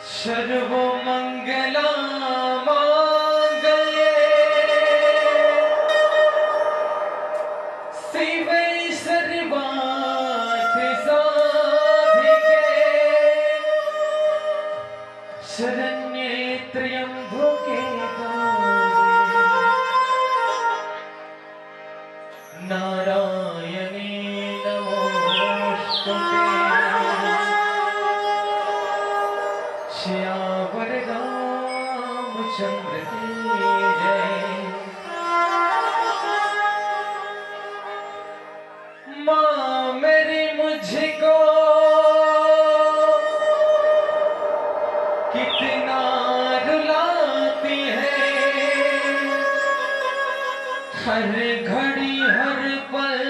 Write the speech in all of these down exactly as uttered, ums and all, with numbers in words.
सर्वमंगला मांगल्ये शिवे सर्वार्थ साधिके शरण्ये त्र्यंबके गौरी नारायणी नमोस्तुते। सियावर रामचंद्र की जय। माँ मेरी मुझको कितना रुलाती है, हर घड़ी हर पल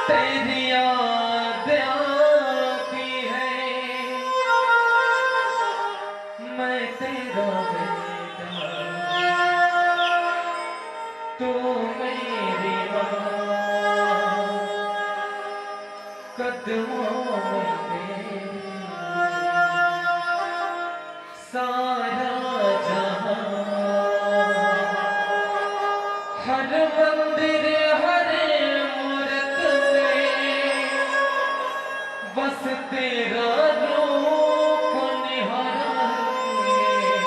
तेरी याद आती है। मैं तेरा बेटा, तू मेरी माँ, कदमों में तेरे सारा जहां, हर मंदिर, हर मूरत में बस तेरा रूप निहारा है।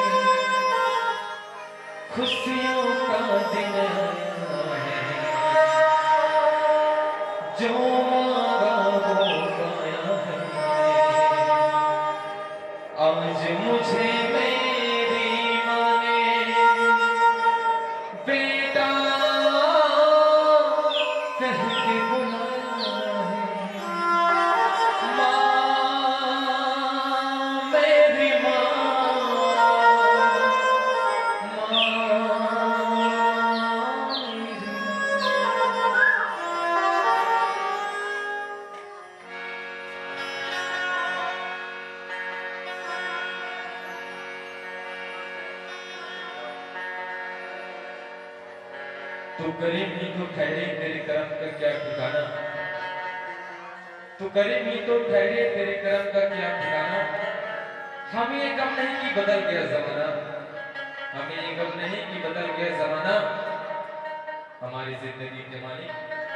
खुशियों का दिन आया है, जो मांगा वो पाया है। आज मुझे मेरी माँ ने बेटा कह के बुलाया है। माँ, मेरी माँ, माँ, मेरी माँ। तू करीब ही तो ठहरे, तेरे करम का क्या ठिकाना। तू करीब ही तो ठहरे, तेरे करम का क्या ठिकाना। हमें ये गम नहीं कि बदल गया जमाना, हमें ये गम नहीं कि बदल गया जमाना। हमारी जिंदगी के मालिक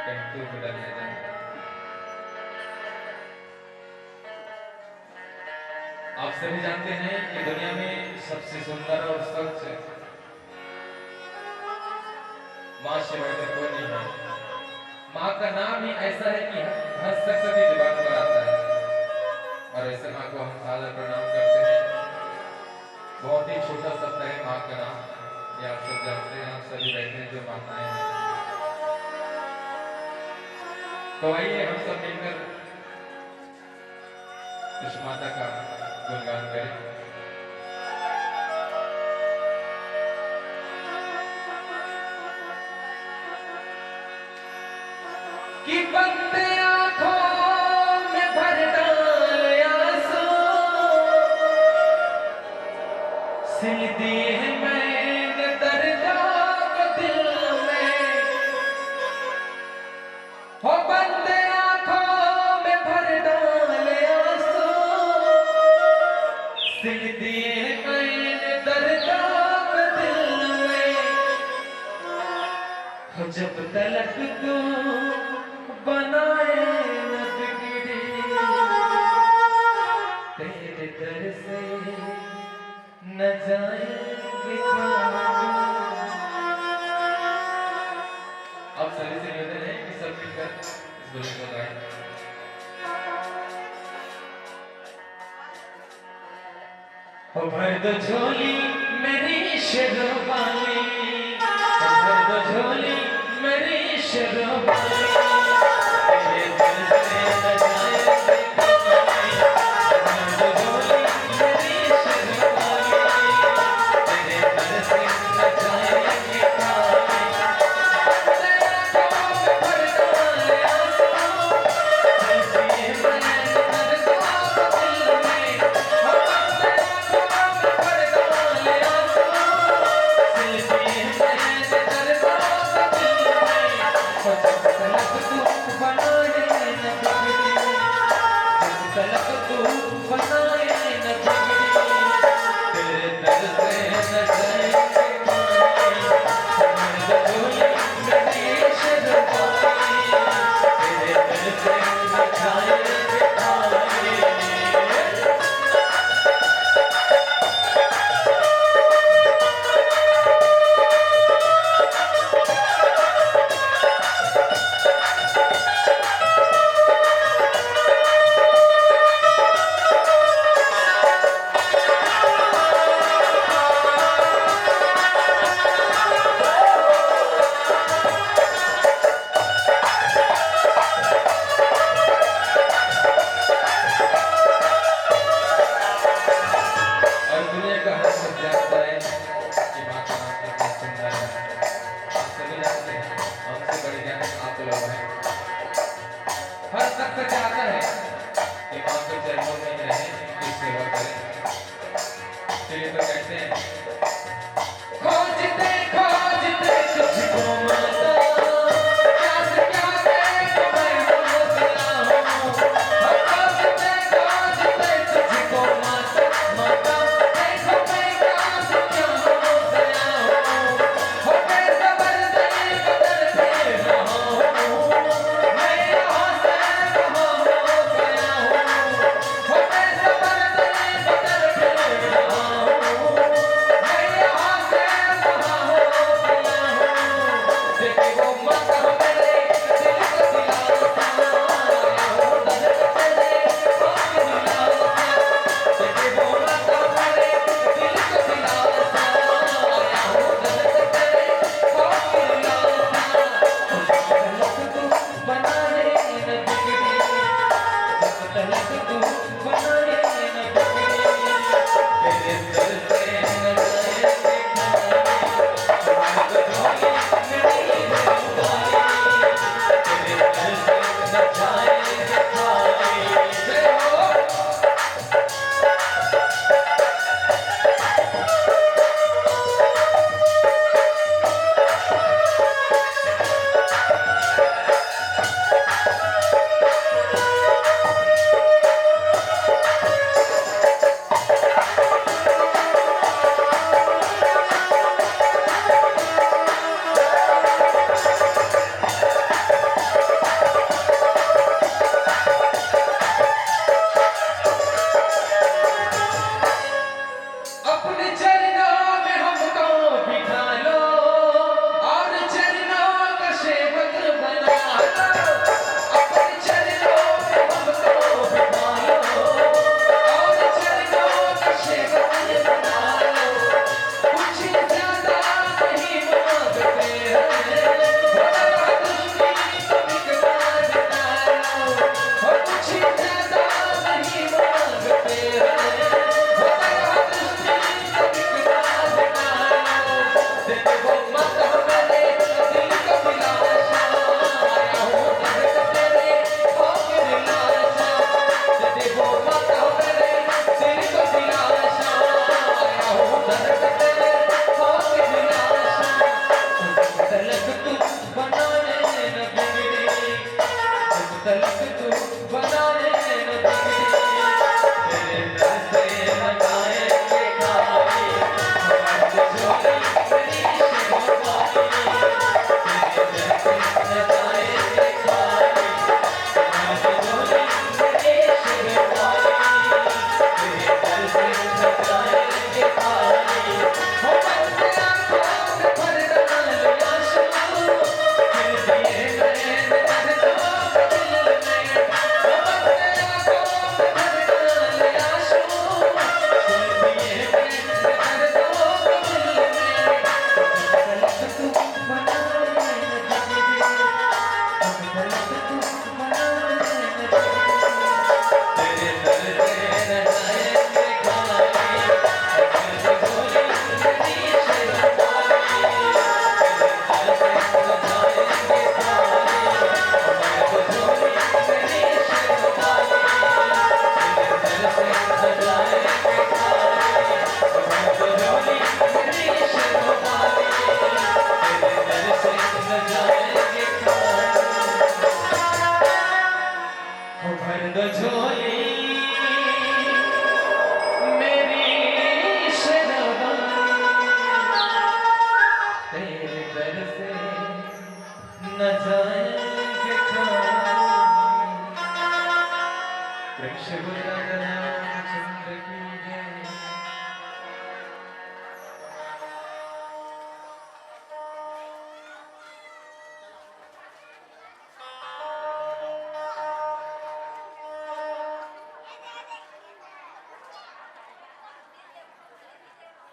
कहीं तू बदल न जाए। आप सभी जानते हैं कि दुनिया में सबसे सुंदर और स्वच्छ माँ से बढ़कर कोई नहीं है। माँ का नाम ही ऐसा है कि हर शख्स की जुबान पर आता है। और ऐसे माँ को हम सादर प्रणाम करते हैं। बहुत ही छोटा शब्द है माँ का नाम, ये आप सब जानते हैं, आप सभी बैठे हैं जो माताएं हैं। तो आइए हम सब मिलकर इस माता का गुणगान करें। कि बंद आंखों में भर डाल आंसू, सिल दिए हैं मैंने दर्दा को दिल में। हो बंद आंखों में भर डाल आंसू, सिल दिए मैंने दर्दा को दिल में। हो जब तलक तू बनाए न बिगड़ी, तेरे दर से न जाएंगे। अब सभी से निवेदन है कि सब मिलकर इस भजन को गाएं। ओ भर दो झोली मेरी शेरवाली, ओ भर दो झोली मेरी शेरवाली। तेरे दर से न जाएंगे।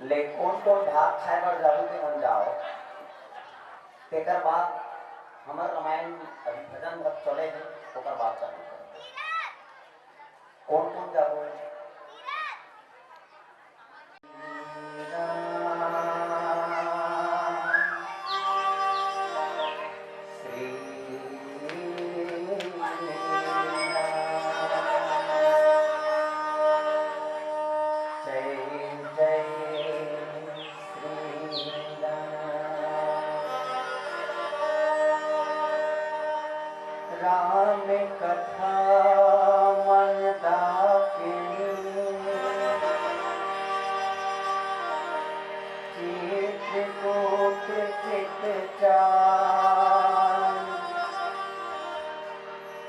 ले कोन कोन भात खाए बर जाहू ते मन जाओ। तेकर बाद हमर रामायण अभी भजन भर चले हे, ओकर बाद चालू करबो। कोन कोन जाबो? श्री जय जय श्री राम। राम कथा मंदाकिनी, चित्रकूट चित चान,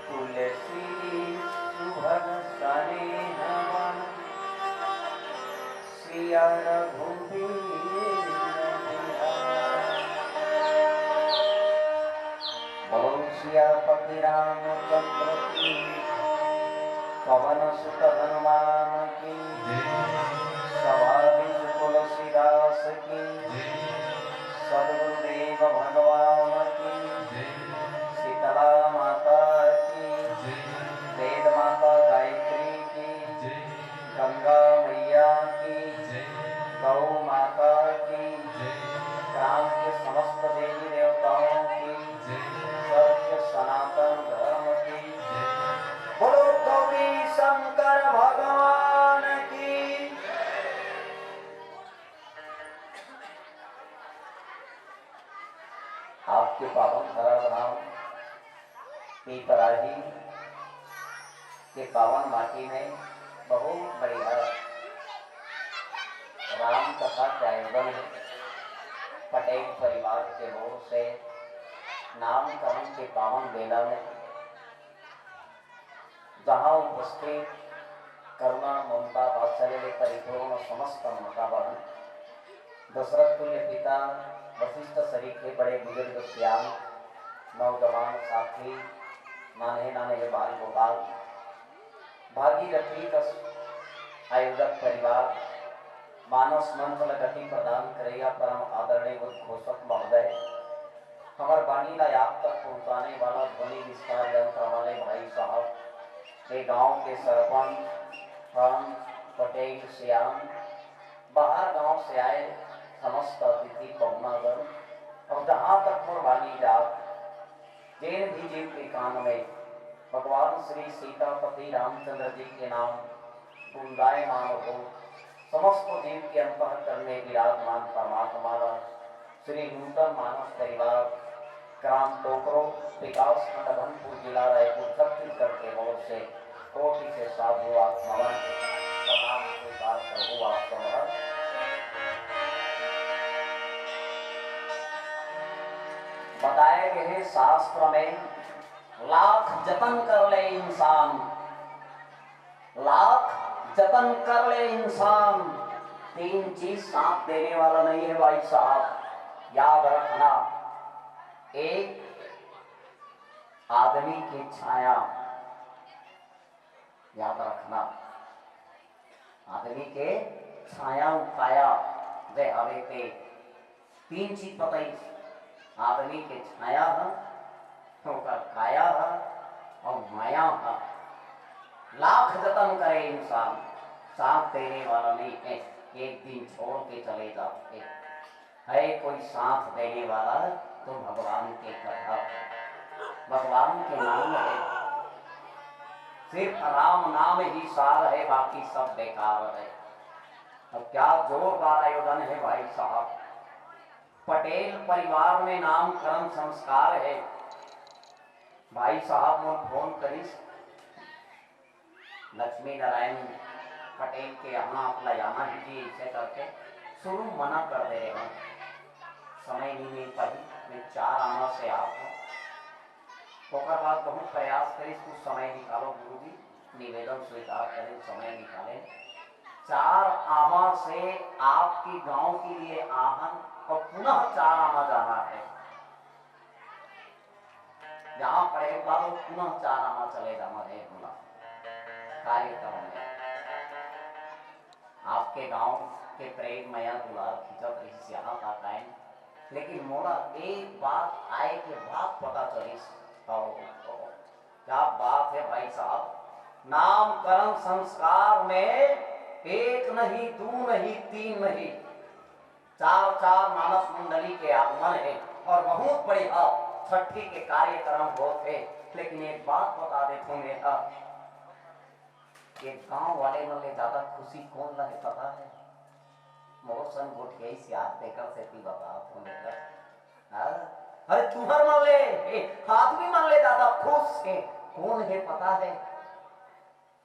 तुलसी सुभग सनेह वन, सिया रघुबीर बिहार। बोलो सियापति रामचंद्र की, पवन सुत हनुमान की, सभाविज तुलसीदास की, सदगुरुदेव भगवान की, शीतला माता की, वेद माता गायत्री की, गंगा मैया की, गौ माता की, ग्राम के समस्त देवी देवताओं की, सत्य सनातन धर्म की। बोलो गौरी शंकर भगवान की। आपके पावन धरा धाम पीपराही के पावन माटी में बहुत बढ़िया राम कथा के आयोजन हे। पटेल परिवार के ओर से नामकरण के पावन बेला में जहाँ उपस्थित करुणा, ममता, वात्सल्य ले परिपूर्ण समस्त माता बहन, दशरथ तुल्य पिता, वशिष्ठ सरीखे बड़े बुजुर्ग सियान, नौजवान साथी, नान्हे नान्हे बाल गोपाल, भागीरथी कस आयोजक परिवार, मानस मंच ल गति प्रदान करैया परम आदरणीय उद्घोषक महोदय, हमर बानी ला आप तक पहुँचाने वाला ध्वनि विस्तार यंत्र वाले भाई साहब, ये गांव के सरपंच, हम, पटेल, सियान, बाहर गांव से आए समस्त अतिथि पहुनागण, और जहाँ तक मोर बानी जात, जेन भी जीव के कान में भगवान श्री सीतापति रामचंद्र जी के नाम गुंजायमान हो, समस्त जीव के अंतःकरण में विराजमान परमात्मा ला श्री नूतन मानस परिवार, ग्राम टोकरो, विकास खंड अभनपुर, जिला रायपुर, छत्तीसगढ़ के ओर से कोटि से साधुवाद नमन प्रणाम स्वीकार करहु आप सब हर। बताए गए शास्त्र में लाख जतन कर ले इंसान, लाख जतन कर ले इंसान, तीन चीज साथ देने वाला नहीं है भाई साहब, याद रखना। एक, आदमी की छाया, याद रखना, आदमी के छाया काया दे हवे ते तीन चीज बताइस, आदमी के छाया ह, ओकर काया ह, और माया ह। लाख जतन करे इंसान, साथ देने वाला नहीं है, एक दिन छोड़ के चले जाते हैं। कोई साथ देने वाला तो भगवान के कथा, भगवान के नाम है, सिर्फ राम नाम ही सार है, बाकी सब बेकार है। अब क्या जोरदार आयोजन है भाई साहब। पटेल परिवार में नामकरण संस्कार है। भाई साहब मोर फोन करिस, लक्ष्मी नारायण पटेल के यहाँ आप ला जाना ही जी, ऐसे करके शुरू मना कर दे रहे हैं। समय नहीं मिल पाई, मैं चार आना से आप हूँ। ओकर बाद बहुत प्रयास करिस, कुछ समय निकालो गुरुजी, निवेदन स्वीकार करें, समय निकालें। चार आमा से आपके गांव के लिए आहन और पुनः चार आमा जाना है। यहाँ पढ़े के बाद वो पुनः चार आमा चले जाना है बोला कार्यक्रम में। आप के गांव के प्रेम मया दुलार खींचत रहिस यहाँ का टाइम, लेकिन मोला एक बात आए के बाद पता चलिस। ओ, ओ, क्या बात है भाई साहब, नामकरण संस्कार में एक नहीं, दो नहीं, तीन नहीं, चार चार मानस मंडली के आगमन है और बहुत बढ़िया छठी के कार्यक्रम होत है। लेकिन एक बात बता देथों मैं, ये गांव वाले मन ले ज्यादा खुशी कोन ला हे पता है? मोर सन गोठियाई सियार तेकर सेती बतावत हों बेटा। हाँ? अरे तुहर मन ले, ए, आदमी मन ले ज्यादा खुश हे कोन हे पता है?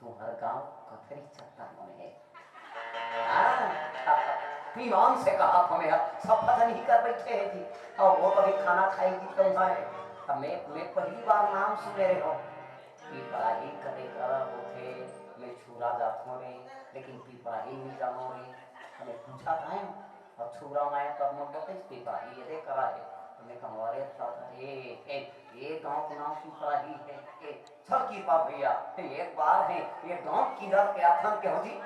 तुहर गांव कथरी चत्तर मन हे। हाँ? ईमान से कहा हमें, सब भजन ही कर बैठे हैं जी। और वो कभी खाना खाएगी तो है। अब मैं मैं पहली बार नाम सुने रहे हो। पिपराही कते करा होथे, मैं छुरा जाथों रे, लेकिन पिपराही नहीं जानो रे। हमें पूछा था, और छुरा माया तब मन बताइस पिपराही ये दे करा है। तो मैं कहूँ, अरे दादा, ए, ए, ये गांव के नाम पिपराही है, ए, चल की पा भैया, एक बार है, ये गांव किधर के आथन के हो जी,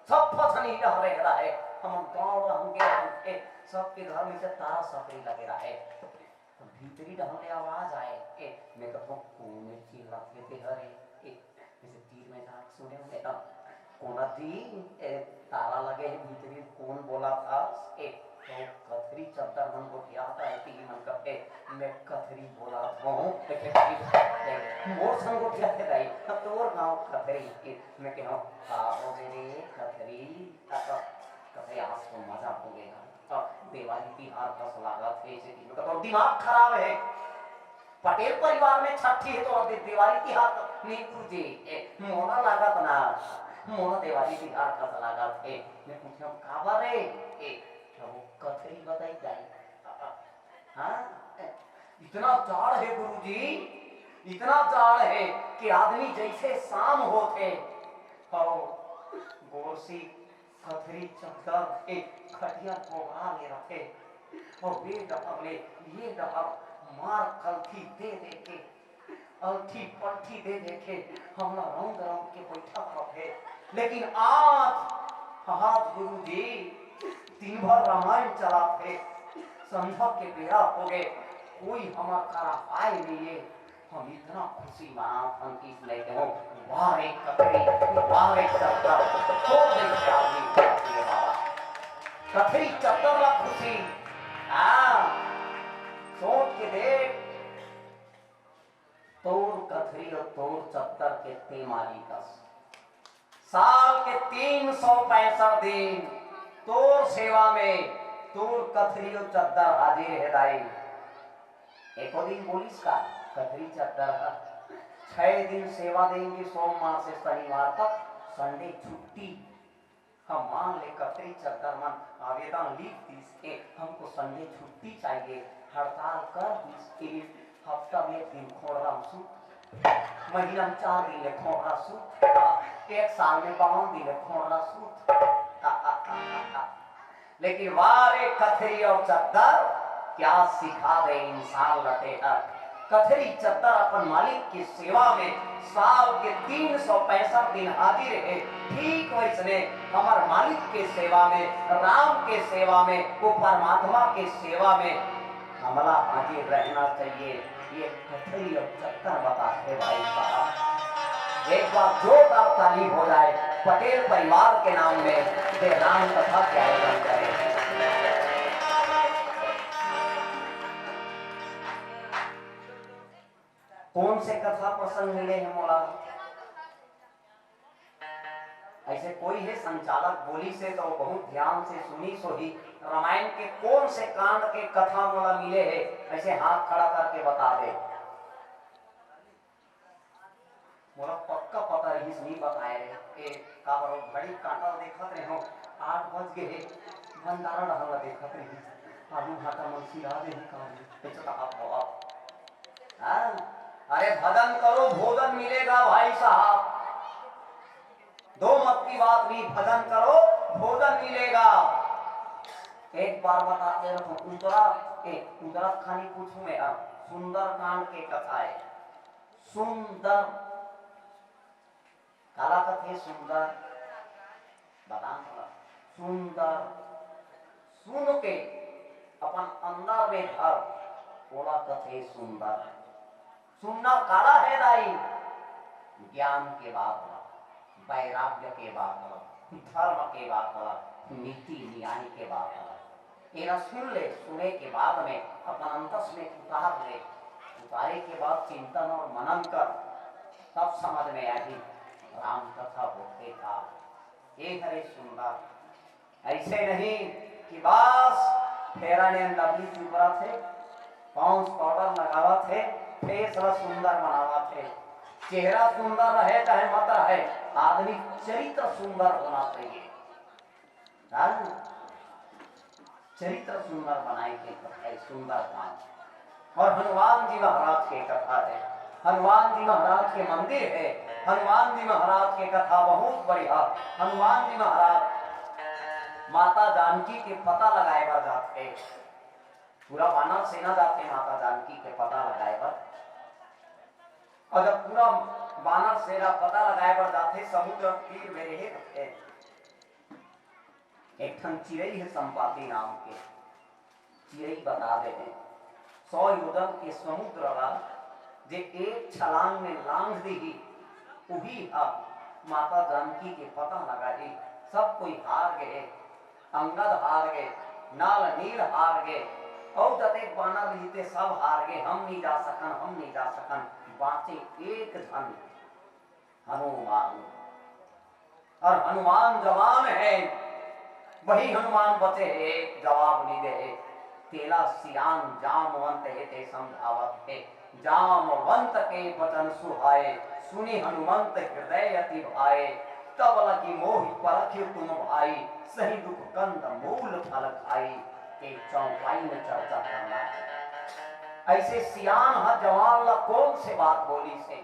सब फसनी डहरे रहे, हम गांव रहंगे, हमके सबके घर में से तारा सकरी लगे रहे। तो भीतरी डहर ले आवाज आए, ए, मैं कथों, कोन चिल्लाथे ते हरे? ए, जैसे तीर में जाके सुने होंगे, अब कोना दी, ए, तारा लगे है भीतरी, कोन बोला था? ए, तो कथरी चद्दर मन गोठियात हे, तीर मन कथे, मैं कथरी बोला था, ए, ए, मोर संग गोठियाथे दाई, अब तोर गांव कथरी, ए, मैं कहूँ, का हो गे रे कथरी? अब, अब, कथरी आज तो मजा हो गया। अब देवारी तिहार कस लागत हे, ऐसे कि मतलब दिमाग खराब है। पटेल परिवार में छठी है तो अब देवारी तिहार तो नीतू जी, ए, मोला लागत ना, मोला देवारी तिहार कस लागत हे। मैं पूछा, काबर रे? ए, अब वो कथरी बताई जाए। हाँ, ए, इतना जाड़ है गुरुजी, इतना जाड़ है कि आदमी जैसे शाम होथे, हो, गोरसी कथरी चद्दर के खटिया ओढ़ा ले रथे, और ये डहर ले, ये डहर मार कलथी दे दे के, अलथी पलथी दे दे के, हमला रौंद रौंद के बैठत रथे। लेकिन आज, आज गुरुजी, दिन भर रामायण चलाथे, संझा के बेरा हो गए, कोई हमर करा आए नहीं है। हम इतना खुशी मनात हन कि इसने कहो, वाह रे कथरी, वाह रे चद्दर, छोड़ दे के आदमी, बाप रे बाबा। कथरी चद्दर ला खुशी, हाँ, सोच के देख, तोर कथरी और तोर चद्दर के ते मालिक अस। साल के तीन सौ पैंसठ दिन तोर सेवा में तोर कथरी और चद्दर हाजिर है दाई। एको दिन बोलिस का कथरी चद्दर ह? छह दिन सेवा देंगे, सोमवार से शनिवार तक, संडे छुट्टी। हम मान ले कथरी चद्दर मन आवेदन लिख दिस के हमको संडे छुट्टी चाहिए, हड़ताल कर दिस के हफ्ता में एक दिन खोड़रा सूत, महीना में चार दिन ले खोड़रा सूत, एक साल में बावन दिन ले खोड़रा सूत। लेकिन वाह रे कथरी और चद्दर, क्या सिखा दे इंसान ल तेहर। कथरी चद्दर अपन मालिक के सेवा में साल के तीन सौ पैंसठ दिन हाजिर है। ठीक वैसने हमर मालिक के सेवा में, राम के सेवा में, वो परमात्मा के सेवा में हमला हाजिर रहना चाहिए। ये कथरी और चद्दर बताथे भाई साहब। एक बार जोरदार ताली हो जाए पटेल परिवार के नाम में, जे राम कथा के आयोजन करे। कोन से कथा प्रसंग मिले हे मोला? ऐसे कोई हे संचालक बोलिस हे तो बहुत ध्यान से सुनिस होही। रामायण के कोन से कांड के कथा मोला मिले हे, ऐसे हाथ खड़ा करके बता दे। मोला पक्का पता रहिस, नहीं बताए रे। ए, काबर वो घड़ी कांटा देखत रहे हो, आठ बज गए हे, भंडारा डहर ला देखत रहिस, आलू भाटा मन सिरा दे ही का रे। ऐसे तो आप हो आप। हाँ? अरे भजन करो, भोजन मिलेगा भाई साहब। दो मत की बात नहीं, भजन करो, भोजन मिलेगा। एक बार बता दे रहा हूँ, उतरा, ए, उतरा खानी पूछूं मैं, अब सुंदर कांड के कथा है। सुंदर, काला कथे सुंदर, बता थोड़ा। सुंदर सुन के अपन अंदर में धर, ओला कथे सुंदर। सुनना काला है दाई, ज्ञान के बात ला, वैराग्य के बात ला, धर्म के बात ला, नीति न्याय के बात ला। एला सुन ले, सुने के बाद में अपन अंतस में उतार ले, उतारे के बाद चिंतन और मनन कर, तब समझ में आही राम कथा होथे का। ए हरे सुंदर, ऐसे नहीं कि बस Fair and Lovely चुपराथे, Pond's powder लगावत हे, face ला सुंदर बनावत हे। चेहरा सुंदर रहे चाहे मत रहे, आदमी चरित्र सुंदर होना चाहिए। हाँ? चरित्र सुंदर बनाए के कथा है, सुंदर काम। और हनुमान जी महाराज के कथा है, हनुमान जी महाराज के मंदिर है, हनुमान जी महाराज के कथा बहुत बढ़िया। हनुमान जी महाराज माता जानकी के पता लगाए बर जाथे, पूरा बानर सेना जाथे माता जानकी के पता लगाए बर। और जब पूरा बानर सेना पता लगाए बर जाथे, समुद्र तीर में रहे रथे, एक ठन चिरई हे संपाति नाम के, चिरई बता दे हे, सौ योजन के समुद्र ला जे एक छलांग में लांघ देही, उही ह माता जानकी के पता लगाही। सब कोई हार गए, अंगद हार गए, नल नील हार गए, अउ जतेक बानर रहिते सब हार गए। हम नहीं जा सकन, हम नहीं जा सकन, बाँचे एक झन हनुमान। और हनुमान जवान है, वही हनुमान बचे है, जवाब नहीं दे। तेला सियान जामवंत हे ते समझावत हे। जामवंत के बचन सुहाए, सुनि हनुमंत हृदय अति भाए। तब लगी मोहि परखिउ तुम भाई, सही दुख कंद मूल फल खाई। एक चौपाई में चर्चा करना है। ऐसे सियान ह जवान ला कौन से बात बोलिस हे?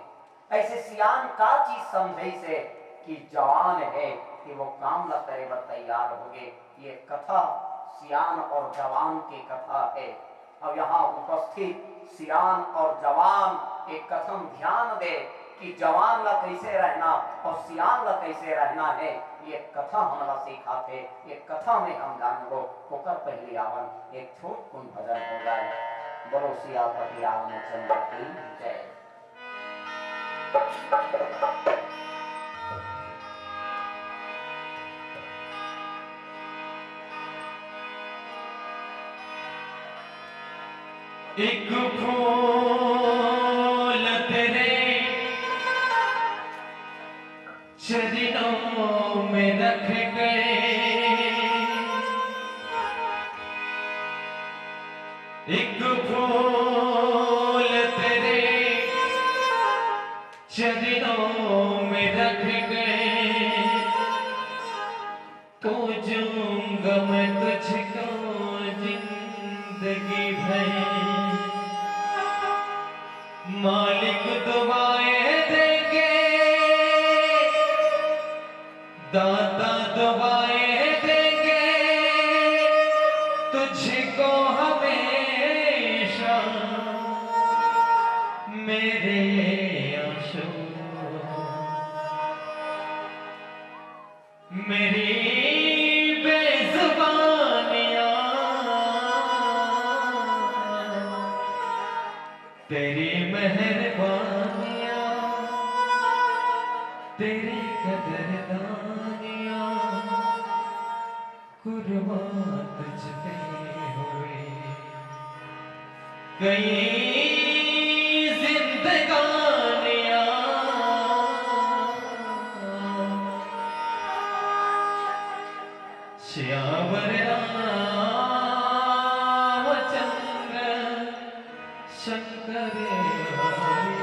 ऐसे सियान का चीज समझइस हे कि जवान हे कि वो काम ला करे बर तैयार होगे। ये कथा सियान और जवान के कथा हे। अब यहाँ उपस्थित सियान और जवान एक कथम ध्यान दे कि जवान ला कैसे रहना और सियान ला कैसे रहना हे। ये कथा हमला सिखाथे, ये कथा में हम जान लो। ओकर पहले आवन एक छोट कुन भजन हो जाए। बोलो सियापति रामचंद्र की जय। एक फूल तेरे चरणों में रख गए, एक फूल तेरे चरणों में रख गए, पूजूंगा मैं तुझको जिंदगी भर। मालिक दुआएं देंगे, दाता दुआएं देंगे, तुझको हमेशा मेरे आंसू, मेरी बेजुबानियां तेरी मेहरबानियां, तेरी कदरदानियां, कुर्बान तुझ पे हुए कई जिंदगानियां। श्यावर रामचंद्र शंकर हरि।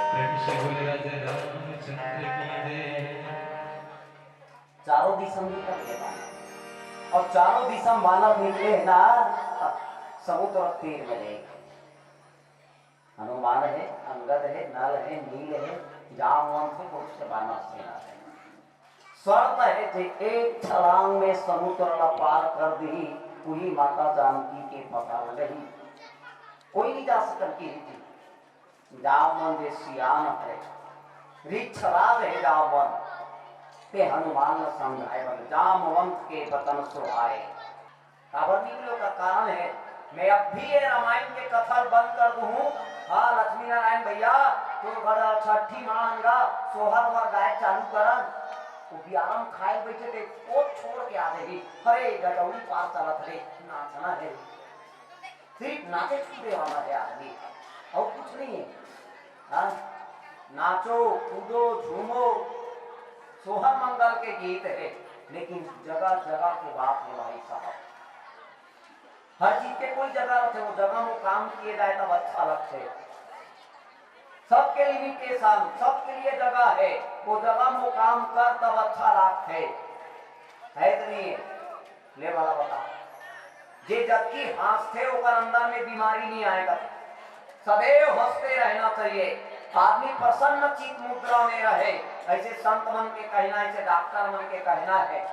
प्रेम से बोले राजा रामचंद्र की जय। चारों दिशा में निकल के बानर, और चारों दिशा में बानर निकले है ना, तब समुद्र तीर में जाएगा। हनुमान है, अंगद है, नल है, नील है, जामवंत है, बहुत से बानर सेना है। शर्त है जे एक छलांग में समुद्र ला पार कर दी, वही माता जानकी के पता लगही। कोई नहीं जा सकत की रीति। जामवंत जे सियान है, रिछराज है जामवंत, ते हनुमान ला समझाए बर जामवंत के बचन सुहाए। काबर निकले ओकर कारण है। मैं अब भी ये रामायण के कथा बंद कर दूं। हाँ, लक्ष्मी नारायण भैया, तो बड़ा छठी माँ अंगा सोहर वर गाय चालू करन। वो बियारम खाए बैठे थे, वो छोड़ के आ गई। अरे, गदौली पार चलत रे, नाचना है। सिर्फ नाचे कूदे वाला है आदमी, और कुछ नहीं है। हाँ? नाचो, कूदो, झूमो, सोहर मंगल के गीत है, लेकिन जगह जगह के बात है भाई साहब। हर चीज के कोई जगह रथे, वो जगह में काम किए जाए तब अच्छा लगथे। सबके लिमिटेशन, सबके लिए जगह है, वो जगह में काम कर तब अच्छा लगथे, है कि नहीं है? ले वाला बता, जे जबकि हंसथे ओकर अंदर में बीमारी नहीं आएगा। सदैव हंसते रहना चाहिए, आदमी प्रसन्न चित मुद्रा में रहे, ऐसे संत मन के कहना, ऐसे डॉक्टर मन के कहना है।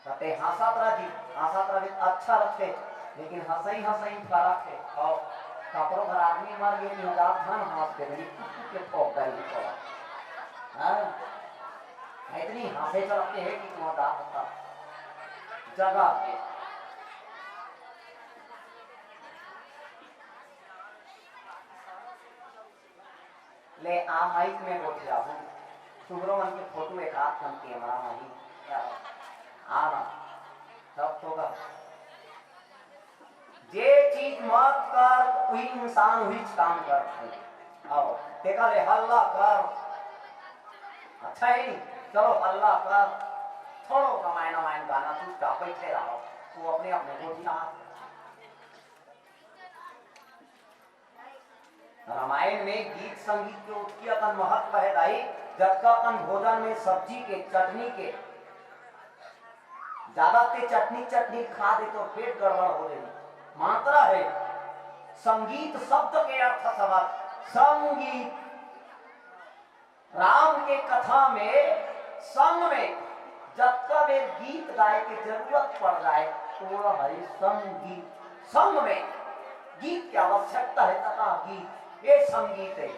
कते हंसत रह जी, हंसत रह अच्छा रखे, लेकिन हंसई हंसई फरक है। और कपड़ों घर आदमी मर गए कि हजार धन हंस के, लेकिन कुछ के ठोक कर ही पड़ा। हाँ? इतनी हंसे चलते हैं कि तुम्हारा दांत का जगह पे। ले आ माइक में गोठियाहू, तुहरो मन के फोटो एक आध कन कैमरा में ही। आ ना, सब तो कर। जे चीज मत कर, वही इंसान वही काम करथे। आओ, देखा ले, हल्ला कर। अच्छा ही नहीं, चलो हल्ला कर। छोड़ो रामायण, रामायण गाना, चुपचाप बैठे रहो। वो अपने, अपने गोठिया। रामायण में गीत संगीत के उतकी अकन महत्व है दाई, जतका अकन भोजन में सब्जी के, चटनी के, ज्यादा ते चटनी, चटनी खा दे तो पेट गड़बड़ हो जाए। मात्रा है। संगीत शब्द के अर्थ समझ, संगीत। राम के कथा में संग में जतका बेर गीत गाए के जरूरत पड़ जाए, तो वह है संगीत। संग में गीत की आवश्यकता है, तथा गीत ये संगीत है।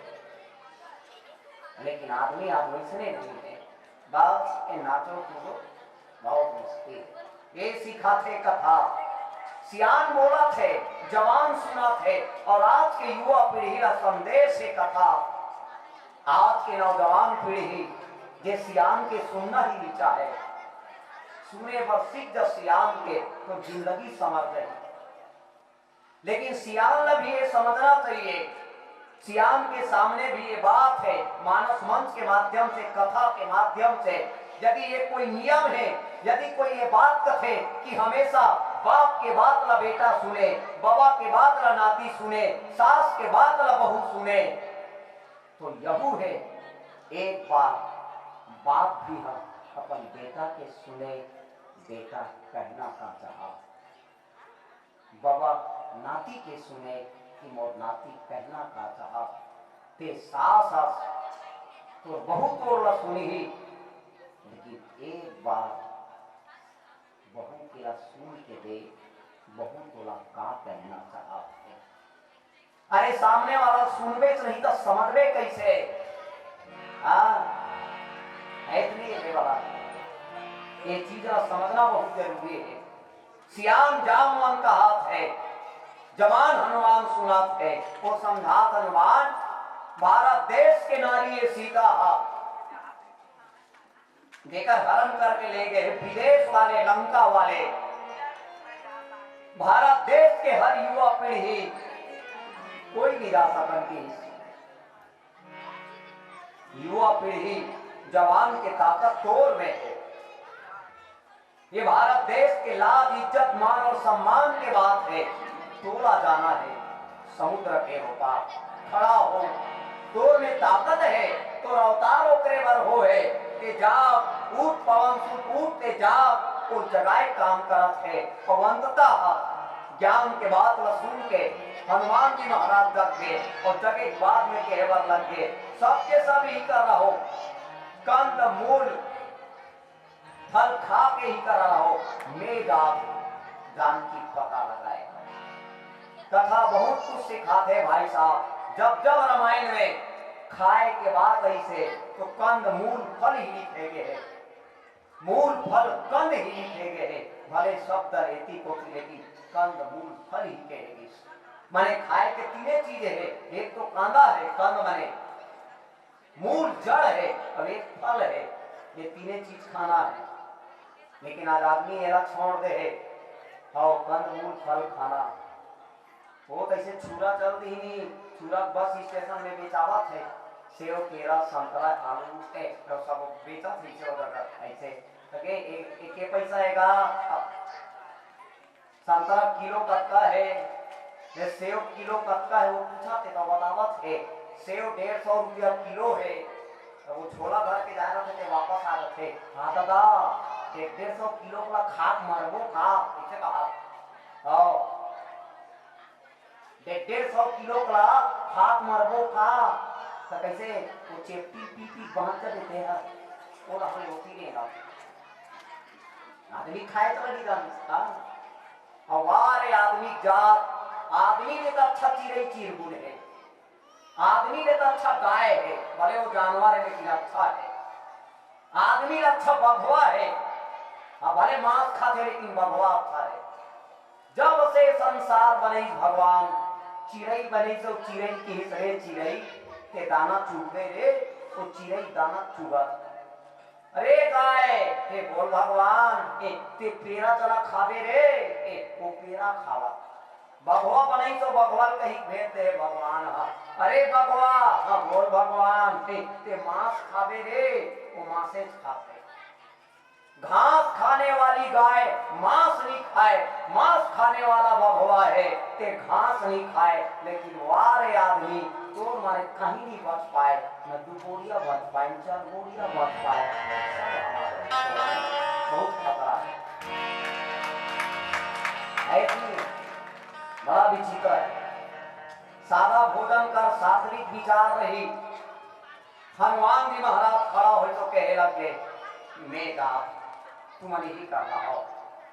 लेकिन आदमी आज वैसने नहीं है। बस ये नाचो कूदो, बहुत मुश्किल। ये सिखाथे कथा, सियान बोलथे, जवान सुनाथे, और आज के युवा पीढ़ी ला संदेश है कथा। आज के नौजवान पीढ़ी जे सियान के सुनना ही नहीं चाहे, सुने बर सीख जा सियान के, तो जिंदगी समझ जाए। लेकिन सियान ला भी ये समझना चाहिए, सियान के सामने भी ये बात है, मानस मंच के माध्यम से, कथा के माध्यम से, यदि ये कोई नियम है, यदि कोई ये बात कथे कि हमेशा बाप के बात ला बेटा सुने, बाबा के बात ला नाती सुने, सास के बात ला बहू सुने, तो यहू है, एक बार बाप भी हम अपन बेटा के सुने, बेटा कहना का चाहा। बबा नाती के सुने कि मोर नाती कहना का चाहत। ते सास अस तोर बहू तोर ला सुनही, लेकिन बात बहू के ला सुन के दे, बहू तोला का कहना चाहत हे। अरे, सामने वाला सुनबे नहीं तो समझबे कैसे? हाँ, है कि नहीं ये वाला? ये चीज ला समझना बहुत जरूरी है। सियान जामवंत हाथ है, जवान हनुमान सुनात है, वो समझात हनुमान, भारत देश के नारी ये सीता हा, जेकर हरण करके ले गए विदेश वाले, लंका वाले। भारत देश के हर युवा पीढ़ी कोई नहीं जा सकन की। युवा पीढ़ी, जवान के ताकत तोर में है। ये भारत देश के लाज, इज्जत, मान और सम्मान के बात है। तोला जाना है समुद्र के ओपार। खड़ा हो, तोर में ताकत है, तोर अवतार ओकरे बर हो है। ते जाग, उठ पवन सुत, उठ ते जाग, वो जगाए काम करत है। और अंततः ज्ञान के बात ला सुन के हनुमान जी महाराज जग गए और जगे के बाद में कहे बर लग गए, सबके सब ही कर रहो, कंद मूल फल खा के ही कर रहो, मैं जात जानकी पता लगाए। कथा बहुत कुछ सिखाथे भाई साहब। जब जब रामायण में खाए के बात अइसे तो कंद मूल फल ही लिखे गए है, मूल फल कंद ही लिखे गए है। भले शब्द एती कोती लेकिन कंद मूल फल ही कहे गिस। माने खाए के तीने चीज है, एक तो कांदा है, कंद माने मूल जड़ है, और एक फल है, ये तीने चीज खाना है। लेकिन आज आदमी एला छोड़ दे है, हाँ, कंद मूल फल खाना। वो कैसे छुरा चल दी नहीं, छुरा बस स्टेशन में बेचावत है, सेव, केरा, संतरा, आलू, ए, तो सब बेचत है, सेव, रगत, ऐसे। तो के, ए, ए, के पैसा हैगा? संतरा किलो कतका है, ये सेव किलो कतका है, वो पूछा थे तो बतावत है, सेव डेढ़ सौ रुपया किलो है। तो वो झोला भर के जा रहा थे, वापस आ रहे थे, हाँ दादा, डेढ़ डेढ़ सौ किलो का खाक मरबो का, ऐसे कहा। हाँ, डेढ़ डेढ़ सौ किलो का खाक मरबो का, तो कैसे वो चेपटी पी पी बांच कर देते हैं, वो तो हमें होती नहीं ना। आदमी खाए तो नहीं जानता। अवारे आदमी जात, आदमी ले तो अच्छा चिरई चिरगुन है, आदमी ले तो अच्छा गाय है, भले वो जानवर है लेकिन अच्छा है। आदमी ले अच्छा बघवा है, हाँ, भले मांस खाथे लेकिन बघवा अच्छा है। जब से संसार बनइस भगवान, चिरई बनइस, तो चिरई किहिस, "रे चिरई, ते दाना चुगबे रे।" तो चिरई दाना चुगत, "अरे गाय, हे बोल भगवान, ए, ते पेरा चला खाबे रे।" ए, वो पेरा खावा। बघवा बनइस तो बघवा ल कही भेज दे भगवान ह, "अरे बघवा, हाँ बोल भगवान, ए, ते मांस खाबे रे।" वो मांसे खाबे। घास खाने वाली गाय मांस नहीं खाए, मांस खाने वाला बघवा है, ते घास नहीं खाए, लेकिन वारे आदमी तोर मारे कहीं नहीं बच पाए, न दू बोरिया बच पाए, न चार बोरिया बच पाए। सब हमारे बहुत खतरा है, है कि नहीं? बड़ा विचित्र है। सादा भोजन कर, सात्विक विचार रही। हनुमान जी महाराज खड़ा होय तो कहे लगे, "मैं जात, तुमन यही करना हो।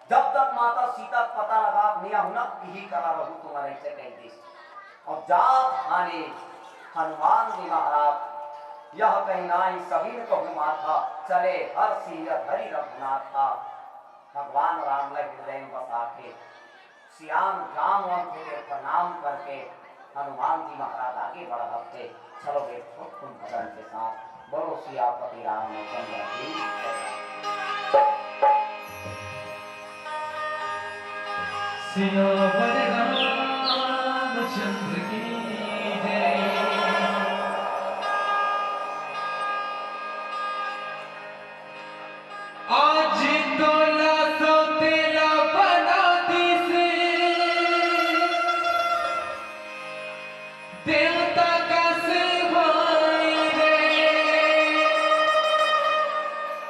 जब तक माता सीता के पता लगा नहीं आहू ना, यही करा रहू तुमन," ऐसे कह दिस। और जात आने हनुमान जी महाराज, "यह कही नाई सबिन कहू माथा, चले हर सिय धरि रघुनाथा।" भगवान राम ला हृदय में बसा के सियान जामवंत के प्रणाम करके हनुमान जी महाराज आगे बढ़त थे। चलो गे, बहुत तुम भजन के साथ बोलो सियापति रामचंद्र की जय। सियावर रामचंद्र की जय। आज तोला सौतेला बना दिस, देवता कस भाई रे,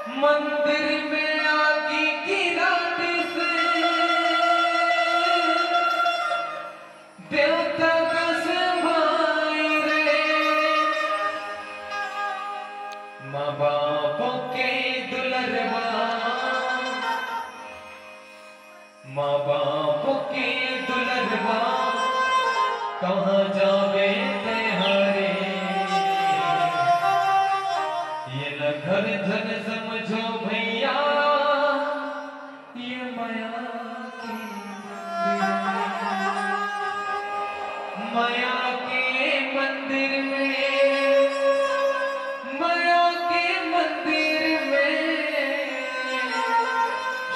मंदिर में आगी गिरा दिस, देवता कस भाई रे, माँ बाप के दुलरवा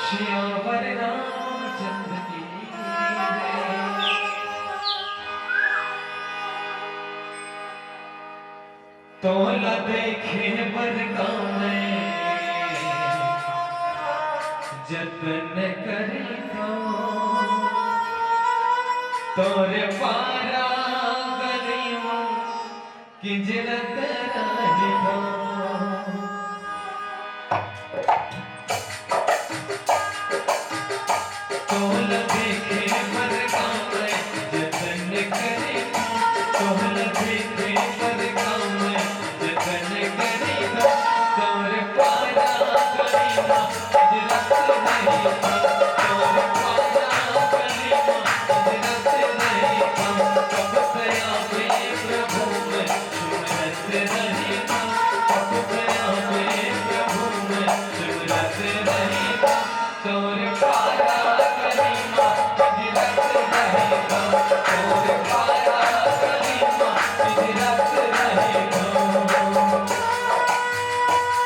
सियावर रामचंद्र की जय। तोला देखे बर गाँव में जतन करिथों, तोरे पारा गली में किंजरत रहिथों। तोला देखे बर गाँव में जतन करिथों, तोला देखे बर गाँव में जतन करिथों। तोरे पारा गली मा किंजरत रहिथों, तोरे पारा गली मा किंजरत रहिथों। कब दया में प्रभु मैं सुमिरत रहिथों, कब दया में प्रभु मैं सुमिरत रहिथों। तोरे पारा गली मा किंजरत रहिथों, तोरे पारा गली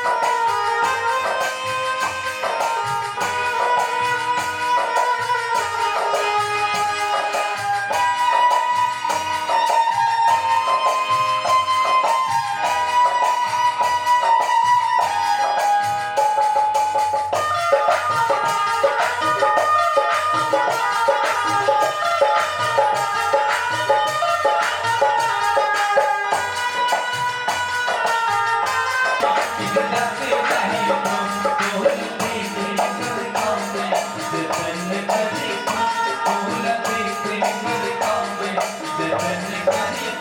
मा किंजरत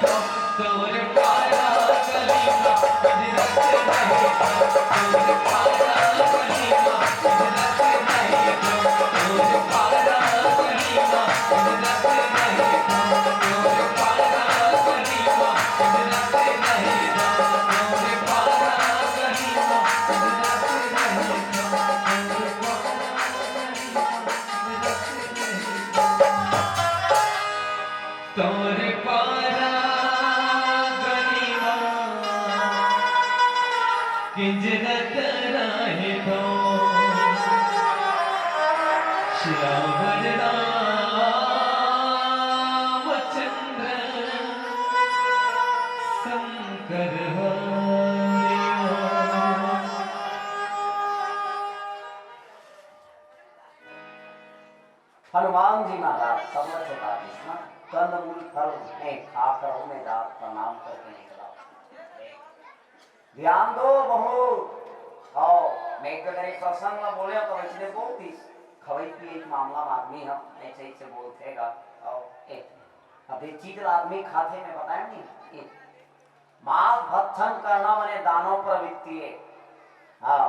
रहिथों। तोरे पारा गली मा किंजरत रहिथों। सियावर रामचंद्र शंकर हरि। हनुमान जी महाराज सबला छोटा कृष्ण कंद मूल फल में खाकर उन्हें जात प्रणाम करके निकला। ध्यान दो बहुत। और मैं एक अगर एक प्रसंग ला बोले तो इसने बोल दी, खवई पिए एक मामला में आदमी हम ऐसे ऐसे बोलते गा। और एक अब ये चीज ला आदमी खाथे में बताया नहीं, एक मांस भक्षण करना माने दानव प्रवृत्ति है। हाँ,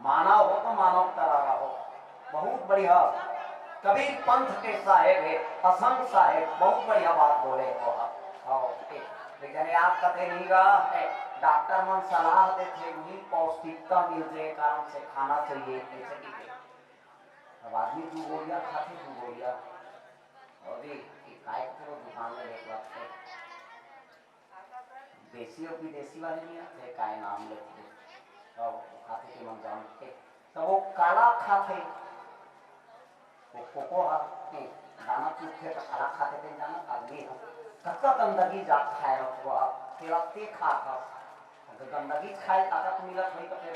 मानव हो तो मानव तरह रहो। बहुत बढ़िया। कबीर पंथ के साहेब है, असंग साहेब, बहुत बढ़िया बात बोले हो आप। हाँ, ओके। लेकिन आप कथे नहीं रहा है, डॉक्टर मन सलाह देथे, नहीं पौष्टिकता मिलथे, कारण से खाना चाहिए, ऐसे की अब आदमी दू गोलियां खाथे, दू गोलियां। और भी, ये काय के वो दुकान में एक वक्त देसी और विदेशी वाले नहीं आते, काय नाम लेते, तो खाथे के मन जानथे, तो वो काला खाथे, वो कोको हा, के दाना चुगथे तो काला खाथे, ते जाना आदमी हो, कतका गंदगी जात खाए रहो, तेरा ते खा खा, अगर गंदगी खाए ताकत मिलत होई तो फिर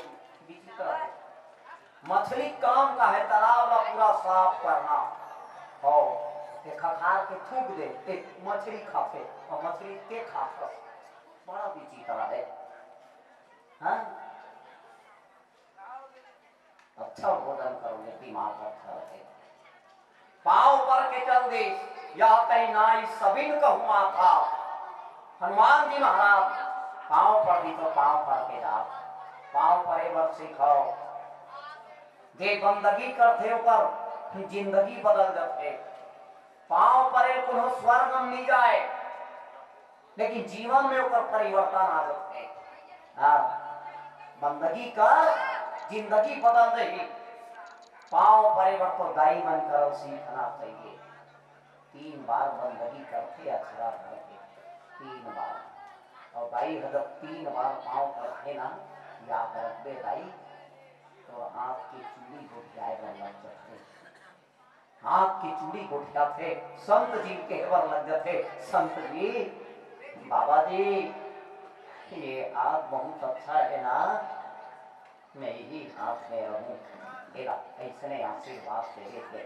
विचित्र है। मछली काम का है, तालाब ला पूरा साफ करना। हो, ते खखार के थूक दे, ते मछली खाथे, और मछली ते खाथे। बड़ा विचित्र है। हाँ? अच्छा भोजन करो, ये दिमाग अच्छा रहे। पांव पर के चल दे, या कहीं नाई सबिन कहूँ माथा। हनुमान जी महाराज पांव पर दी तो पांव पर के जाओ, पांव परे बर सिखाओ। जे बंदगी करथे ओकर जिंदगी बदल जाथे। पांव परे कोनो स्वर्ग म नी जाए, लेकिन जीवन में ओकर परिवर्तन आ जाथे। हाँ, बंदगी कर, जिंदगी बदल जाही। पांव परे बर तो दाई मन करो सीखना चाहिए। तीन बार बंदगी करथे अखड़ा धर के, तीन बार। और दाई ह जब तीन बार पांव परथे ना, याद रखबे दाई, तोर हाथ के चूड़ी गोठियाए बर लग जाथे। हाथ के चूड़ी गोठियाथे, संत जी कहे बर लग जाथे, "संत जी, बाबा जी, ये हाथ बहुत अच्छा है ना, मैं यही हाथ में रहूं।" एला अइसने आशीर्वाद दे देथे।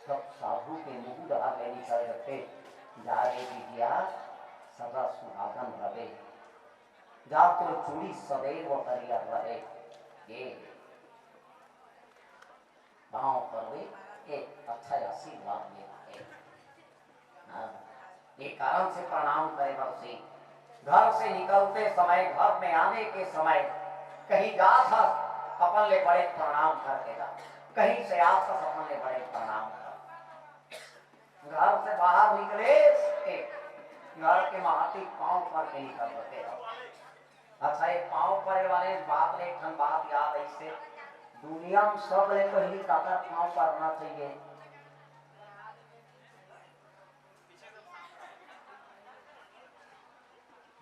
तब साधु के मुंह डहर ले निकल जाथे, "जा रे बिटिया, सदा सुहागन रहे, जा तोर चूड़ी सदैव हरियर रहे।" ये पाँव परबे, एक अच्छा आशीर्वाद लेना है। हाँ, ये कारण से प्रणाम करे बर से, घर से निकलते समय, घर में आने के समय, कहीं जात हस, अपन ले बड़े प्रणाम करके जा, कहीं से आत हस, अपन ले बड़े प्रणाम कर। घर से बाहर निकले के घर के महती पाँव पर के निकल होते हो। अच्छा, ये पाँव परे वाले बात ले एक ठन बात याद आई से, दुनिया में सबले पहली काकर पाँव परना चाहिए?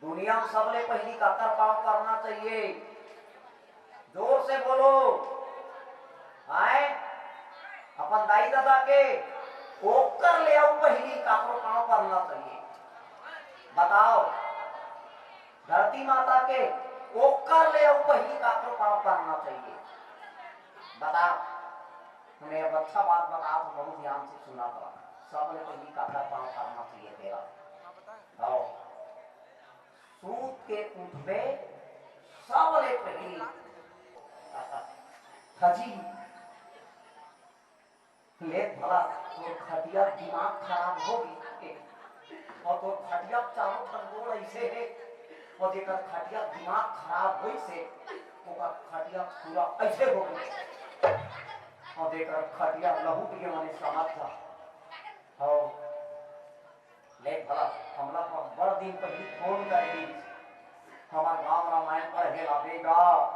दुनिया में सबले पहली काकर पाँव परना चाहिए? जोर से बोलो। आए, अपन दाई ददा के, ओकर ले अउ पहली काकरो पाँव परना चाहिए? बताओ, धरती माता के, ओकर ले अउ पहली काकरो पाँव परना चाहिए? बताओ। मैं अब अच्छा बात बता, तो बहुत ध्यान से सुना था। सबले पहली काकर पाँव परना चाहिए तेरा? आओ। सूत के उठबे, सबले पहिली। हजी, ले भला तोर खटिया दिमाग खराब हो गे, अउ तोर खटिया चारों ठन गोड़ अइसे हे, अउ जेकर खटिया दिमाग खराब होइस हे, ओकर खटिया पूरा अइसे हो गे, अउ जेकर खटिया लहुट गे, मने समझ जा। हव। ले भला, हमला तो बड़ दिन पहिली फोन करे रहिस, हमर गांव रामायण पढ़े ला बेटा,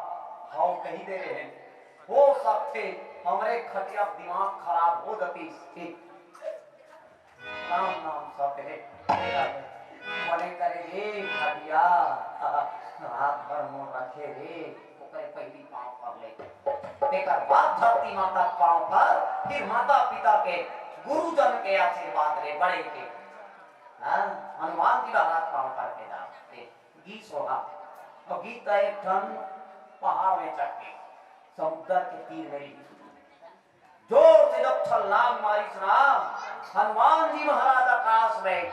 हव कही दे रहे, हो सकथे हमरे खटिया दिमाग खराब हो जतिस। राम नाम सत्य हे। बने करे रे खटिया, रात भर मोर रखे रे, ओकरे पहिली पाँव पर ले। तेकर बाद धरती माता के पाँव पर, फिर माता पिता के, गुरुजन के आशीर्वाद ले, बड़े के। हाँ, हनुमान जी महाराज पाँव पर के जाते। गीत सोहा। अउ गीत एक ठन पहाड़ में चढ़ के, समुद्र के तीर में रहिस। जोर से जब छलांग मारिस ना, हनुमान जी महाराज आकाश में,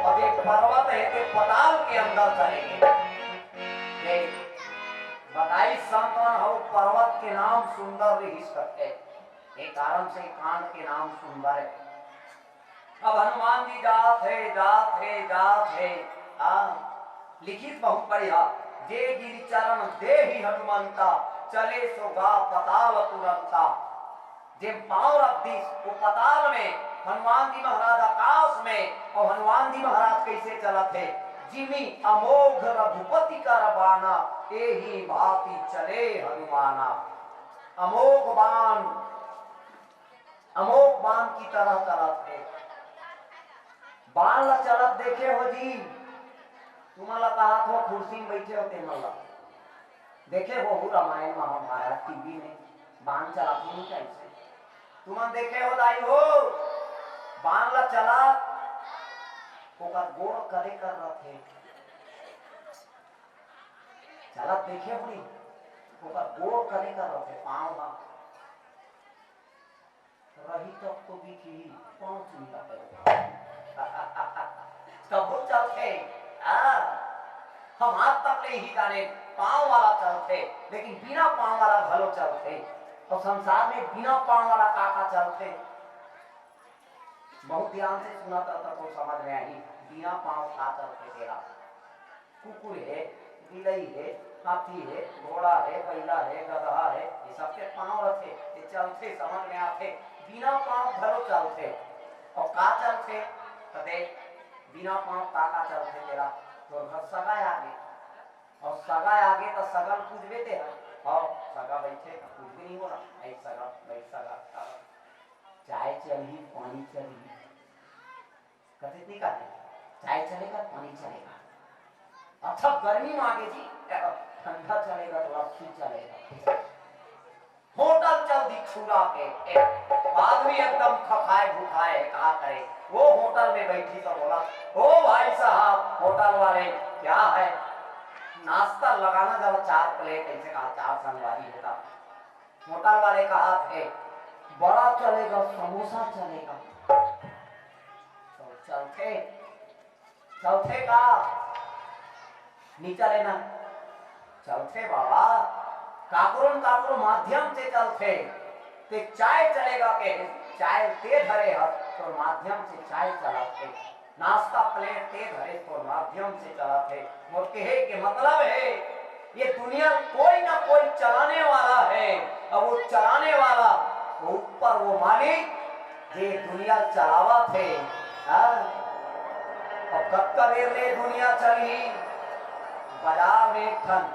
अउ ये पर्वत हे ते पताल के अंदर चले गे। ये बताइस संत मन, हव पर्वत के नाम सुंदर रहिस करके, ये कारण से कांड के नाम सुंदर हे। अब हनुमान जी जात हे, जात हे, जात हे। हाँ, लिखिस बहुत बढ़िया, "जे गिरि चरण देहि हनुमंता, चले सो गा पताल तुरंता।" जे पाँव रख दिस, वो पताल में, हनुमान जी महाराज आकाश में, अउ हनुमान जी महाराज कइसे चलत हे? "जिमि अमोघ रघुपति कर बाना, एहि भाँति चले हनुमाना।" अमोघ बाण, अमोघ बाण की तरह चलत हे। बाण ला चलत देखे हो जी, तुमन ला कहत हो, कुर्सी में बइठे हो तेमन ला। देखे हो, वो रामायण महाभारत टीवी में बाण चलात हे नहीं कइसे? तुमन देखे हो दाई हो, बाण ला चलात, ओकर गोड़ कदे कर रथे। चलात देखे हो नहीं, ओकर गोड़ कदे कर रथे, पाँव ला। रही तब तो दिखही, पाँव चुंदा करो। तब वो चलथे। हाँ। हम आज तक ले इही जाने, पाँव वाला चलथे, लेकिन बिना पाँव वाला घलो चलथे। अउ संसार में बिना पाँव वाला का का चलथे? बहुत ध्यान से सुनत रहता तो समझ में आही, बिना पाँव का चलथे तेला। कुकुर हे, बिलई हे, हाथी हे, घोड़ा हे, बइला हे, गदहा हे, ये सब के पाँव रथे, ये चलथे, समझ में आथे। बिना पाँव घलो चलथे। अउ का चलथे? त देख, बिना पाँव का का चलथे तेला? तोर घर सगा आगे, अउ सगा आगे त सगा ल पूजबे ते ह। हव, सगा बइठे, पूजबे नहीं होला, "ए सगा, बइठ सगा, सगा। चाय चलही, पानी चलही।" कथे नहीं कथे, "चाय चलेगा, पानी चलेगा।" अच्छा, गर्मी में आगे जी, धंधा चलेगा तो लस्सी चलेगा। होटल चल दी छुरा के। आदमी एकदम खखाए भुखाए हे, का करे? वो होटल में बैठी तो बोला, "ओ भाई साहब, होटल वाले, क्या है नाश्ता लगाना जरा चार प्लेट?" ऐसे कहा, चार संगवारी होता। होटल वाले कहा थे, "बड़ा चलेगा, समोसा चलेगा।" तो चलते, चलते का? नी चले ना? चलथे बाबा, काकरो न काकरो माध्यम से चलथे। ते चाय चलेगा के, चाय ते धरे हस, तो माध्यम से चाय चलथे। नाश्ता प्लेट ते धरे, तो माध्यम से चलथे। मोर कहे के मतलब है, ये दुनिया कोई ना कोई चलाने वाला है, और वो चलाने वाला वो ऊपर वो मालिक जे दुनिया चलावत हे, हाँ? अब कतका बेर ले दुनिया चलही? बाजार में एक ठन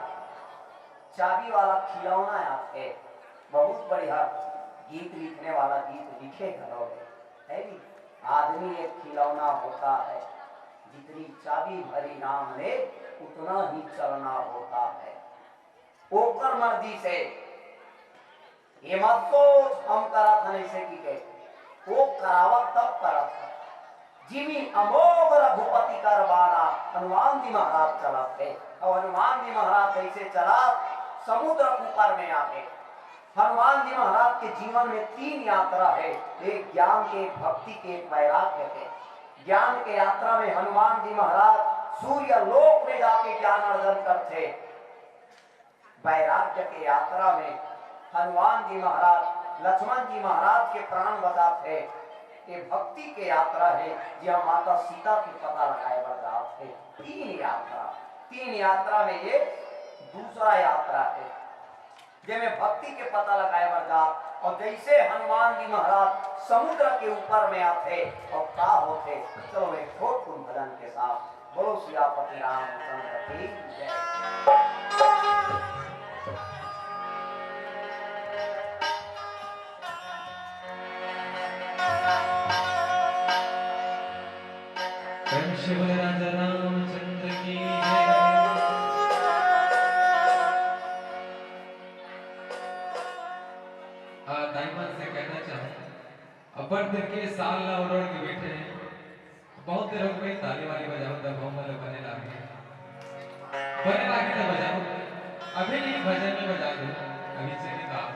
चाबी वाला खिलौना आथे, बहुत बढ़िया गीत लिखने वाला गीत लिखे घलो हे, है नी? आदमी एक खिलौना होता है, जितनी चाबी भरी राम ने, उतना ही चलना होता है। ओकर मर्जी से ये मत सोच हम करत हन ऐसे कि के, वो करावत तब करत हन। जिमी अमोघ रघुपति कर बाला, हनुमान जी महाराज चलत हे। और हनुमान जी महाराज जैसे चलत समुद्र के ऊपर में आ गए। हनुमान जी महाराज के जीवन में तीन यात्रा है, एक ज्ञान के, एक भक्ति के, एक वैराग्य के। ज्ञान के यात्रा में हनुमान जी महाराज सूर्य लोक में जाके ज्ञान अर्जन करते। वैराग्य के यात्रा में हनुमान जी महाराज, लक्ष्मण जी महाराज के प्राण बचात हे। ये भक्ति के यात्रा है, जिहाँ माता सीता के पता लगाए बर जात हे। तीन यात्रा, तीन यात्रा में ये दूसरा यात्रा है, जेमे भक्ति के पता लगाए बर जात। और जैसे हनुमान जी महाराज समुद्र के ऊपर में आथे और का होथे, चलो एक छोट कुन भजन के साथ बोलो सियापति रामचंद्र की जय। प्रेम से बोले राजा रामचंद्र की जय। आ, दाई मन से कहना चाहूँ, अब्बड़ दिन के साल ला ओढ़ के बैठे हैं, बहुत देर हो गई, ताली वाली बजाओ, तब हम लोग बने लागे। बने लागे तो बजाओ। अभी नहीं, भजन में बजा दो। अभी चले तो आप।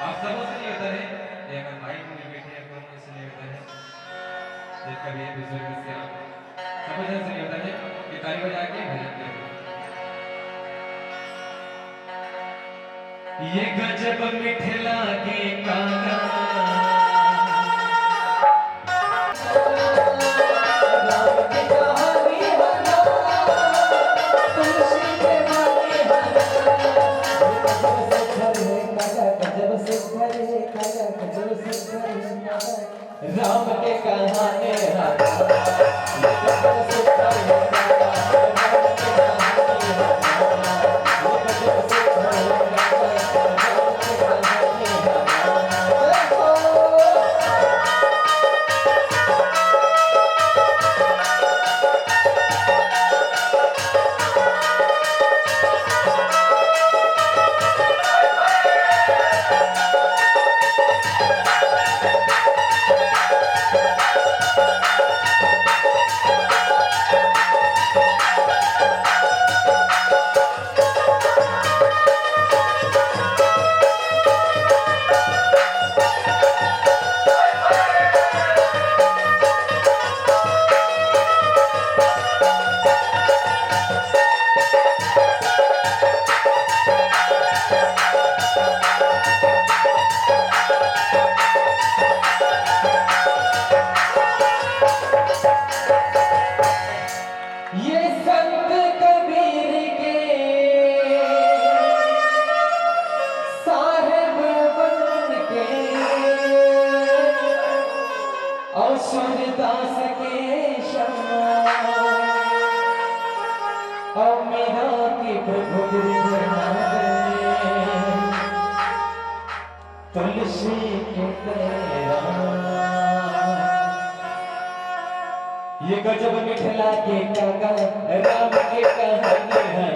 आप सबों से निवेदन है, ये अगर माइक में बैठे हैं, कौन से निवेदन है? ये कभी एक दूसरे के सियान। सब भजन से निवेदन है कि ताली बजा के भजन करें। ये गजब मिठ लागे काना। राम के कहानी है। ये संत कबीर के साहेब बन के और सूरदास के शम्मा और मीरा की प्रभु गिरधर नाथ ने तुलसी के तेरा ये गजब मिठ लागे काका, राम के कहानी है।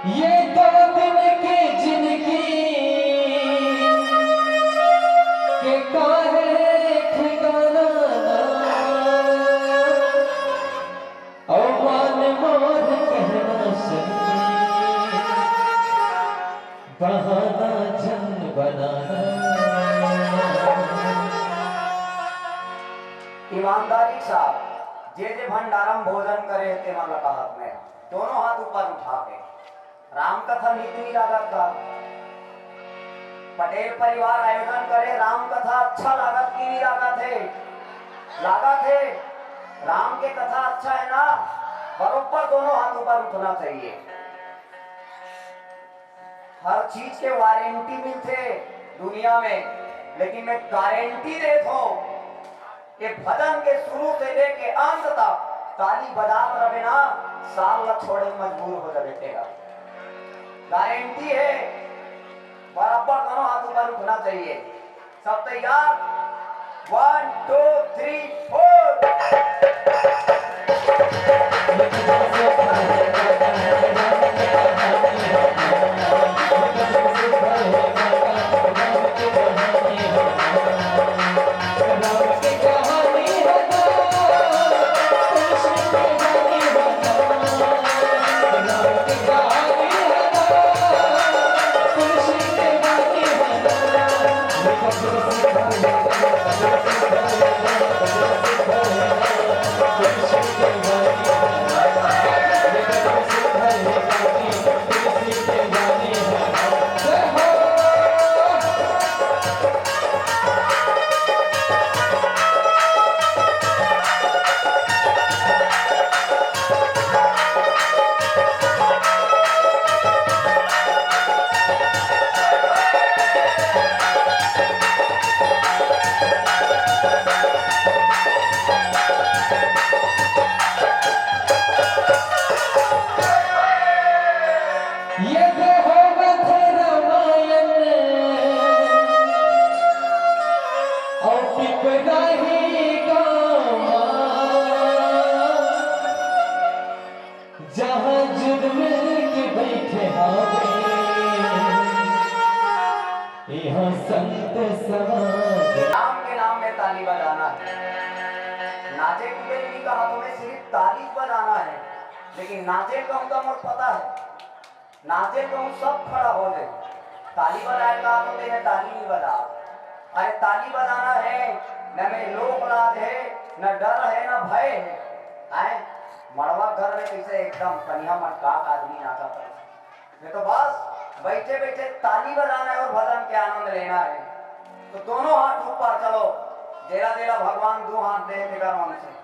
ये दो दिन की जिंदगी के काहे ठिकाना ना, अउ मान मोर कहना सुन, बहाना झन बनाना। ईमानदारी साहब, जे जे भंडारम भोजन करे हे, तेमन ला कहत में दोनों हाथ ऊपर उठा के। राम कथा नीक नी लागत का? पटेल परिवार आयोजन करे, राम कथा अच्छा लागत कि नी लागत हे? लागत हे। राम के कथा अच्छा है ना? बरोबर दोनों हाथ ऊपर उठना चाहिए। हर चीज के वारंटी मिलथे दुनिया में, लेकिन मैं गारंटी देत हूँ, ये भजन के शुरू से लेके अंत तक ताली बजात रहे ना, साल ला छोड़े मजबूर हो जाबे तेरा। गारंटी है, बराबर दोनों हाथ ऊपर उठना चाहिए। सब तैयार? One, two, three, four। ये दे होवत हे रामायण अउ पिपराही गाँव मा, जहाँ जुग मिल के बैठे हावे, यहाँ संत समाज। राम के नाम में ताली बजाना है। नाचे कूदे नहीं कहा, तुम्हें सिर्फ ताली बजाना है। लेकिन नाचे कौन का मोर पता है, नाचे कहूँ सब खड़ा हो जाए। ताली बजाए का तो तेने ताली नहीं बजा। अरे ताली बजाना है, न में लोक लाज है, न डर है, न भय है। आए मड़वा घर में कैसे एकदम कन्या मटका आदमी नाचा पड़े। मैं तो बस बैठे बैठे ताली बजाना है और भजन के आनंद लेना है। तो दोनों हाथ ऊपर, चलो, जेला जेला भगवान दो हाथ दे, तेकर मन से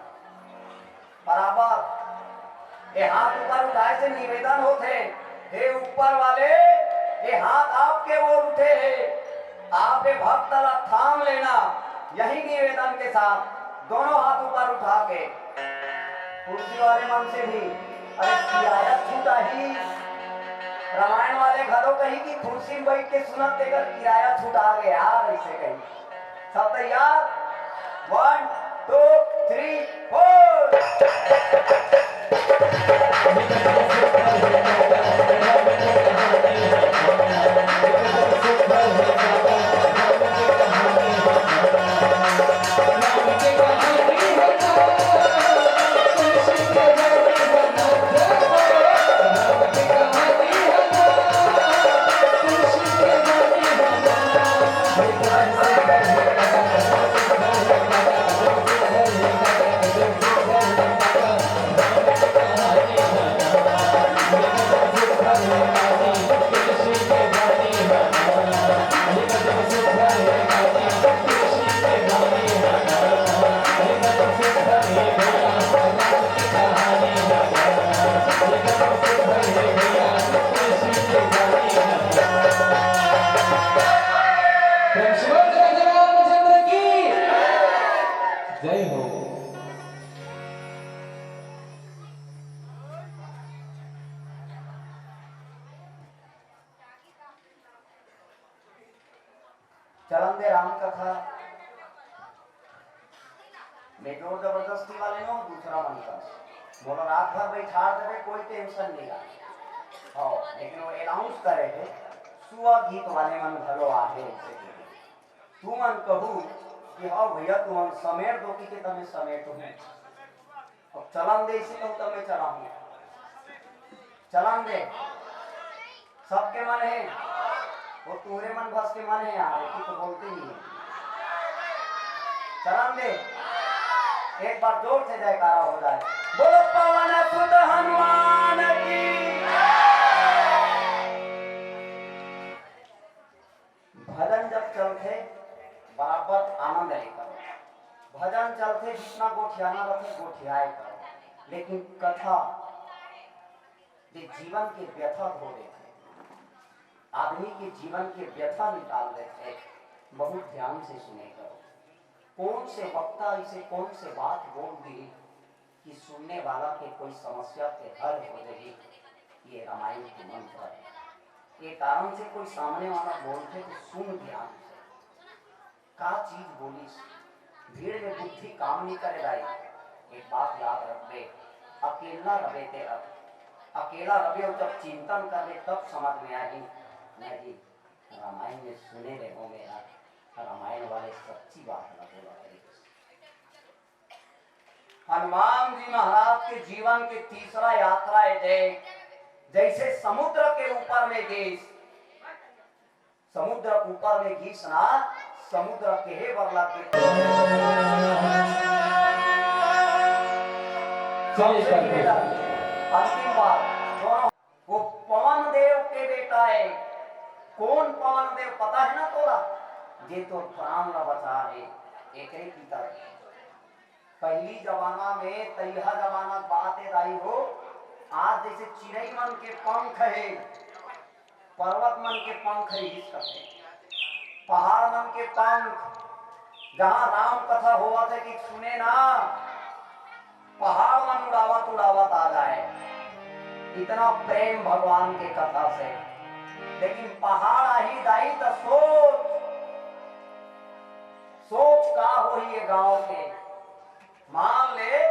बराबर। ये हाथ ऊपर उठाए से निवेदन होथे, हे ऊपर वाले, ये हाथ आपके ओर उठे हे, आप ये भक्त ला थाम लेना। यही निवेदन के साथ दोनों हाथ ऊपर उठा के कुर्सी वाले मन से भी, अरे किराया छूटा ही, रामायण वाले घलो कही कि कुर्सी में बैठ के सुनत तेकर किराया छूटा गया, ऐसे कही। सब तैयार? One, two, three, four। चलन दे राम कथा में जोर जबरदस्ती वाले नो, दूसरा मन कस। बोलो, रात भर बैठा देबे, कोई टेंशन नहीं रहा। हाँ, लेकिन वो अनाउंस करे हे, सुआ गीत वाले मन घलो आहे। तू मन कहू कि हाँ भैया, तू मन समेट दो कि के तमे समेट हूँ। अब चलन दे, इसी कहूँ तब मैं चला हूँ। चलन दे। सबके मन हे। वो तोरे मन बस के मन हे यार, तू तो बोलते नहीं है। चलन दे। एक बार जोर से जयकारा हो जाए। बोलो पवन सुत हनुमान की। भजन जब चलथे, बराबर आनंद ले करो। भजन चलथे, जितना गोठियाना रथे, गोठियाए करो। लेकिन कथा जे जीवन के व्यथा धो देथे, आदमी के जीवन के व्यथा निकाल देथे, बहुत ध्यान से सुने करो। कौन से वक्ता इसे कौन से बात बोल दी कि सुनने वाला के कोई समस्या के हल हो जाही, ये रामायण के मंत्र है। ये कारण से कोई सामने वाला बोलथे तो सुन ध्यान से। का चीज बोलिस? भीड़ में बुद्धि काम नहीं करे दाई। एक बात याद रखबे, अकेला रबे ते अब, अकेला रबे और जब चिंतन करबे तब समझ में आही। नहीं, रामायण में सुने रहे होंगे यार, रामायण वाले सच्ची बात ना बोला करे। हनुमान जी महाराज के जीवन के तीसरा यात्रा हे, देख, जैसे समुद्र के ऊपर में गीस, समुद्र के ऊपर में गीस ना, समुद्र केहे बर लग गे। अंतिम बार, दोनों वो पवन देव के बेटा हे। कौन पवन देव पता हे ना तोला? जे तोर प्राण ला बचाए हे, एकरे पिता हे। पहिली जमाना में, तइहा जमाना के बात हे दाई हो, आज जैसे चिरई मन के पंख हे, पर्वत मन के पंख रिहिस कथे, पहाड़ मन के पंख, जहाँ राम कथा होवत हे कि सुने ना, पहाड़ मन उड़ावत उड़ावत आ जाए, इतना प्रेम भगवान के कथा से। लेकिन पहाड़ आही दाई त सोच, सोच का होही ये गांव के। मान ले,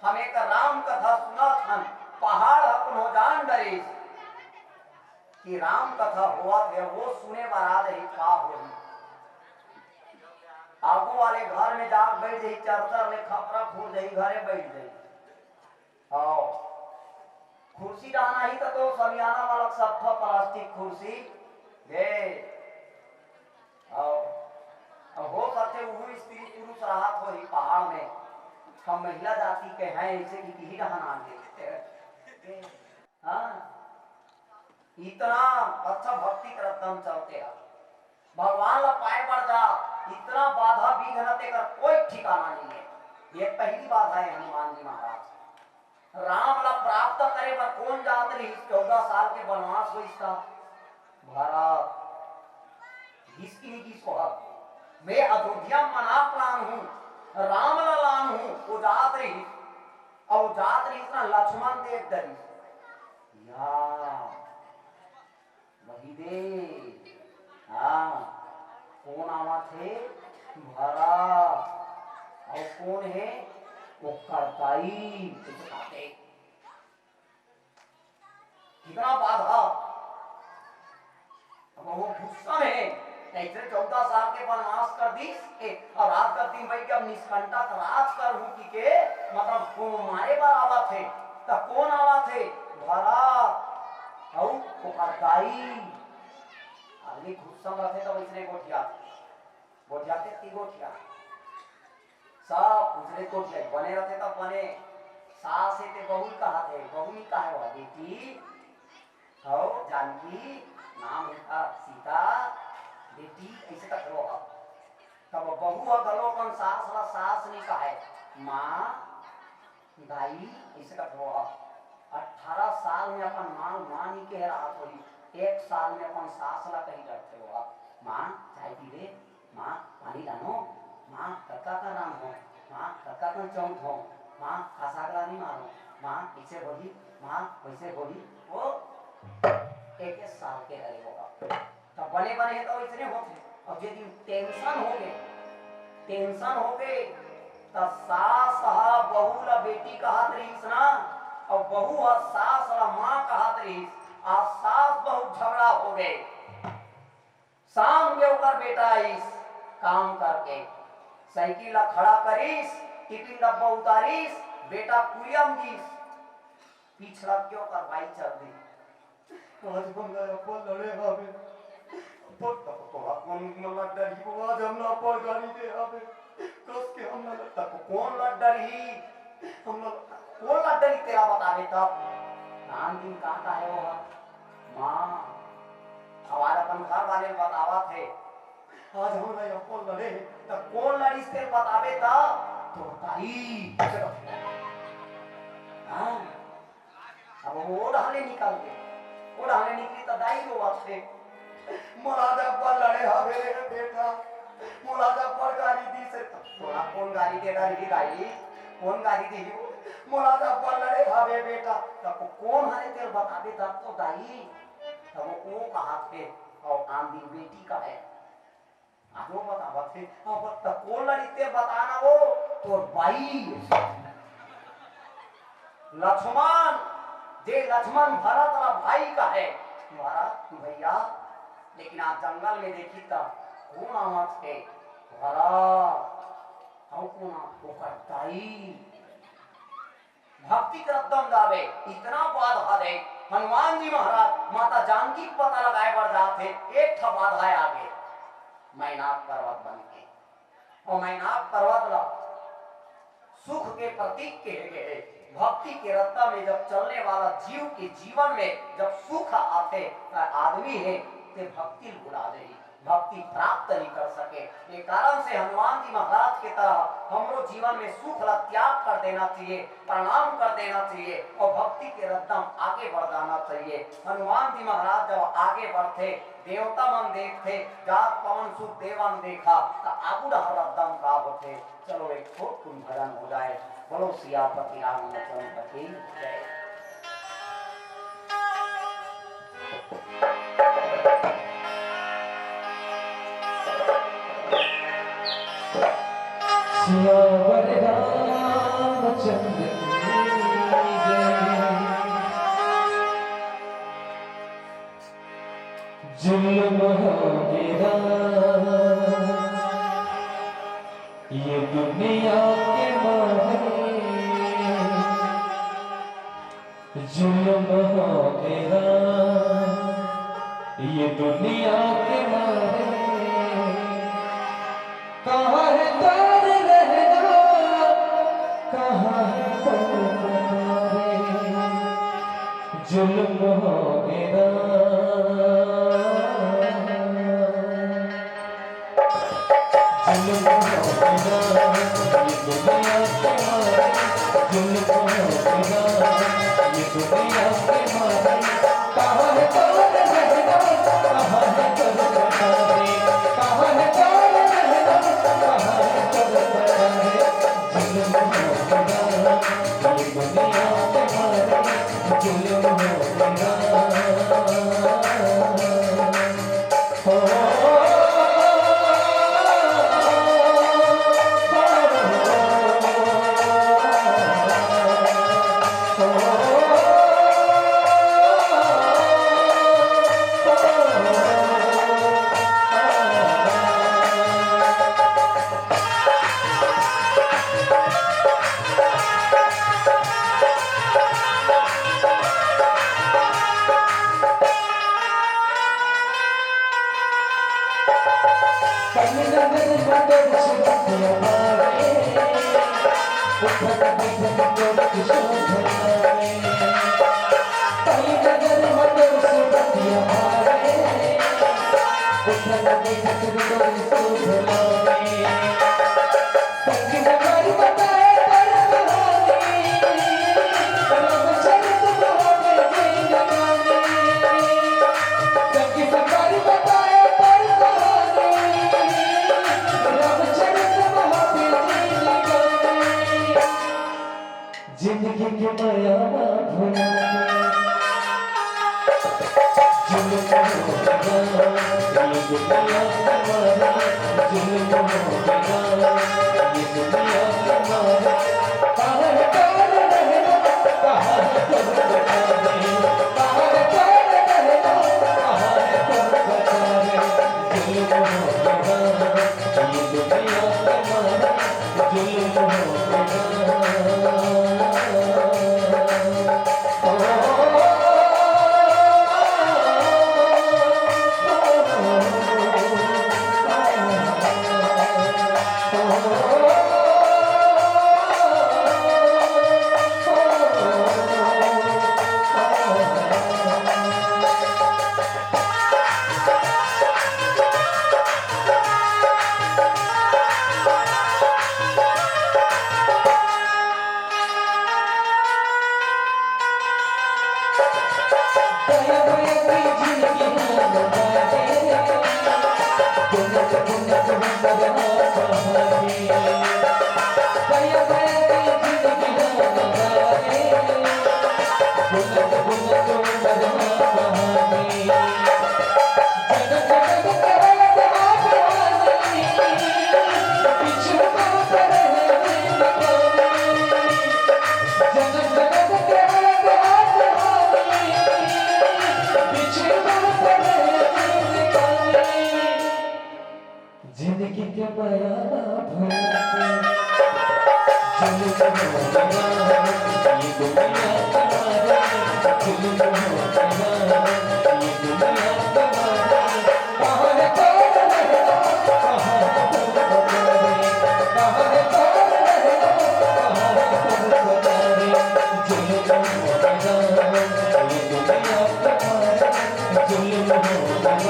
हम एक राम कथा सुनत हन, पहाड़ ह कोनो जान डरिस कि राम कथा होवत हे, वो सुने बर आ जाही, का होही? आगू वाले घर में जाके बैठ जाही, चरचर ले खपरा फूट जाही, घरे बैठ जाही। हाँ, कुर्सी डाहना ही तो, तो समियाना वाला सफा प्लास्टिक कुर्सी दे। हाँ, अब हो सकथे उहू स्त्री पुरुष राहत होही पहाड़ में, हम महिला जाति के हैं, ऐसे कि किही डाहन आगे। हाँ, इतना अच्छा भक्ति करत दम चलते हैं। भगवान ला पाए बर जा, इतना बाधा विघ्न तेकर कोई ठिकाना नहीं है। ये पहली बाधा है हनुमान जी महाराज। राम ला प्राप्त करे बर कौन जात रहिस? चौदह साल के वनवास होइस का? भरत। घिस कि नहीं घिस वो ह? मैं अयोध्या मनाक लान हूँ, राम ला लान हूँ, वो जात रहिस। अब वो जात रहिस ना, लक्ष्मण देख डरिस। या, वही दे। हाँ, कौन आवत हे? भरत। अउ कौन हे? वो करताई। कितना बाधा। अब वो गुस्सा में, ऐसे चौदह साल के वनवास कर दीस, ए, और रात का दिन बैठ के अब निष्कंटक राज कर हूँ कि के, मतलब, वो मारे बर आवत हे, त कौन आवत हे? भरत, अउ ओकर दाई। आदमी गुस्सा में रथे, तब इसने गोठिया, गोठिया के ती गोठिया। सब कुछ ले कोठिया बने रथे तब बने। सास हे ते बहू कहाथे, बहू नहीं कहे हुआ, बेटी, हौ जानकी, नाम हे का सीता, बेटी, ऐसे कथे हुआ। तब बहू ह घलो अपन सास ला सास नहीं कहे, माँ, दाई, ऐसे कथे हुआ। अठारह साल में अपन माँ, माँ नहीं कह रहा थोड़ी, एक साल में अपन सास ला कही डरथे हुआ, माँ, चाय पीबे? माँ, पानी लानो? माँ, कतका कन रांधो? माँ, कतका कन चौंधो? माँ, का साग ला नहीं मारो? माँ, इसे होही? माँ, वैसे होही? वो एक एक साल के हरे होगा। तब बने बने हे तो इसने होथे। अब जे दिन टेंशन हो गए, टेंशन हो गए, त सास ह बहू ला बेटी कहत रहिस ना, अउ बहू ह सास ला माँ कहत रहिस। आज सास बहुत झगड़ा हो गए। शाम के ओकर बेटा आइस काम करके, साइकिल ला खड़ा करिस, टिफिन डब्बा उतारिस, बेटा कुरिया म गिस, पीछला के ओकर बाई चल दी। आज हमला अब्बड़ लड़े हावे। अब्बड़ तक तोला कोन मोला डरही वो, आज हमला अब्बड़ गाली दे हावे। कस के हमला तक कोन ला डरही? हमला कोन ला डरही तेला बताबे तब? नान दिन का कहे वो हा? माँ, हमार अपन घर वाले ल बतावत हे। आज हमला अब्बड़ लड़े हे, त कोन लड़िस तेल बताबे तब? तोर दाई। हाँ। अब वो डहले निकल के, वो डहले निकली त दाई रोवत हे, "मोला जब लड़े हवे रे बेटा, मोला जब गाली दी से।" "त तोला कोन गाली दे रही दाई? कोन गाली दी हो? मोला जब लड़े हवे बेटा।" "त को-, कोन हरे तेल बताबे तब तो दाई।" तब वो, वो कहत हे, अउ आन दिन बेटी कहे। आज वो बतावत हे, अब त कोन लड़ी ते बता ना वो, तोर बाई। लक्ष्मण, जे लक्ष्मण भरत ला भाई कहे, भरत भैया, लेकिन आज जंगल में देखी त कोन आवत हे? भरत, अउ कोन आवत? ओकर दाई। भक्ति के रद्दा म जाबे, इतना बाधा दे। हनुमान जी महाराज माता जानकी के पता लगाए बर जात हे, एक ठा बाधा आगे, मैनाक पर्वत बन के। अउ मैनाक पर्वत ला सुख के प्रतीक कहे गए हे। भक्ति के रद्दा में जब चलने वाला जीव के जीवन में जब सुख आथे, त आदमी हे ते भक्ति ल भुला जाही। भक्ति प्राप्त नहीं कर सके। ये कारण से हनुमान जी महाराज के तरह हमरो जीवन में सुख ला त्याग कर देना चाहिए, प्रणाम कर देना चाहिए अउ भक्ति के रद्दा म आगे बढ़ जाना चाहिए। हनुमान जी महाराज जब आगे बढ़थे, देवता मन देखथे, "जात पवन सुत देवन देखा", त आगू डहर रद्दा म का होथे? चलो, एक छोट कुन भजन हो जाए। बोलो सियापति रामचंद्र की जय। सियावर रामचंद्र की जय। जुल्म हो गया ये दुनिया के मारे, जुल्म हो गया ये दुनिया के मारे। कहाँ है तोर रहना, कहाँ है तोर बसारे? जुल्म हो गया, जुल्म हो गया, ये दुनिया के मारे। जुल्म हो गया, ये दुनिया के मारे। कहाँ है तोर रहना, कहाँ है तोर बसारे? कहाँ है तोर रहना, कहाँ है तोर बसारे? जुल्म हो गया, ये दुनिया के मारे। जुल्म हो गया। जिंदगी के माया मा भुला के जुल्म हो गया, ये जिंदगी के माया भूल के जुल्म हो गया, ये दुनिया का माया जुल्म हो गया, ये दुनिया का माया। कहाँ है कौन रहना, कहाँ है कौन बता दे, कहाँ है कौन रहना, कहाँ है कौन बता दे, जुल्म हो गया, ये दुनिया का माया जुल्म हो गया।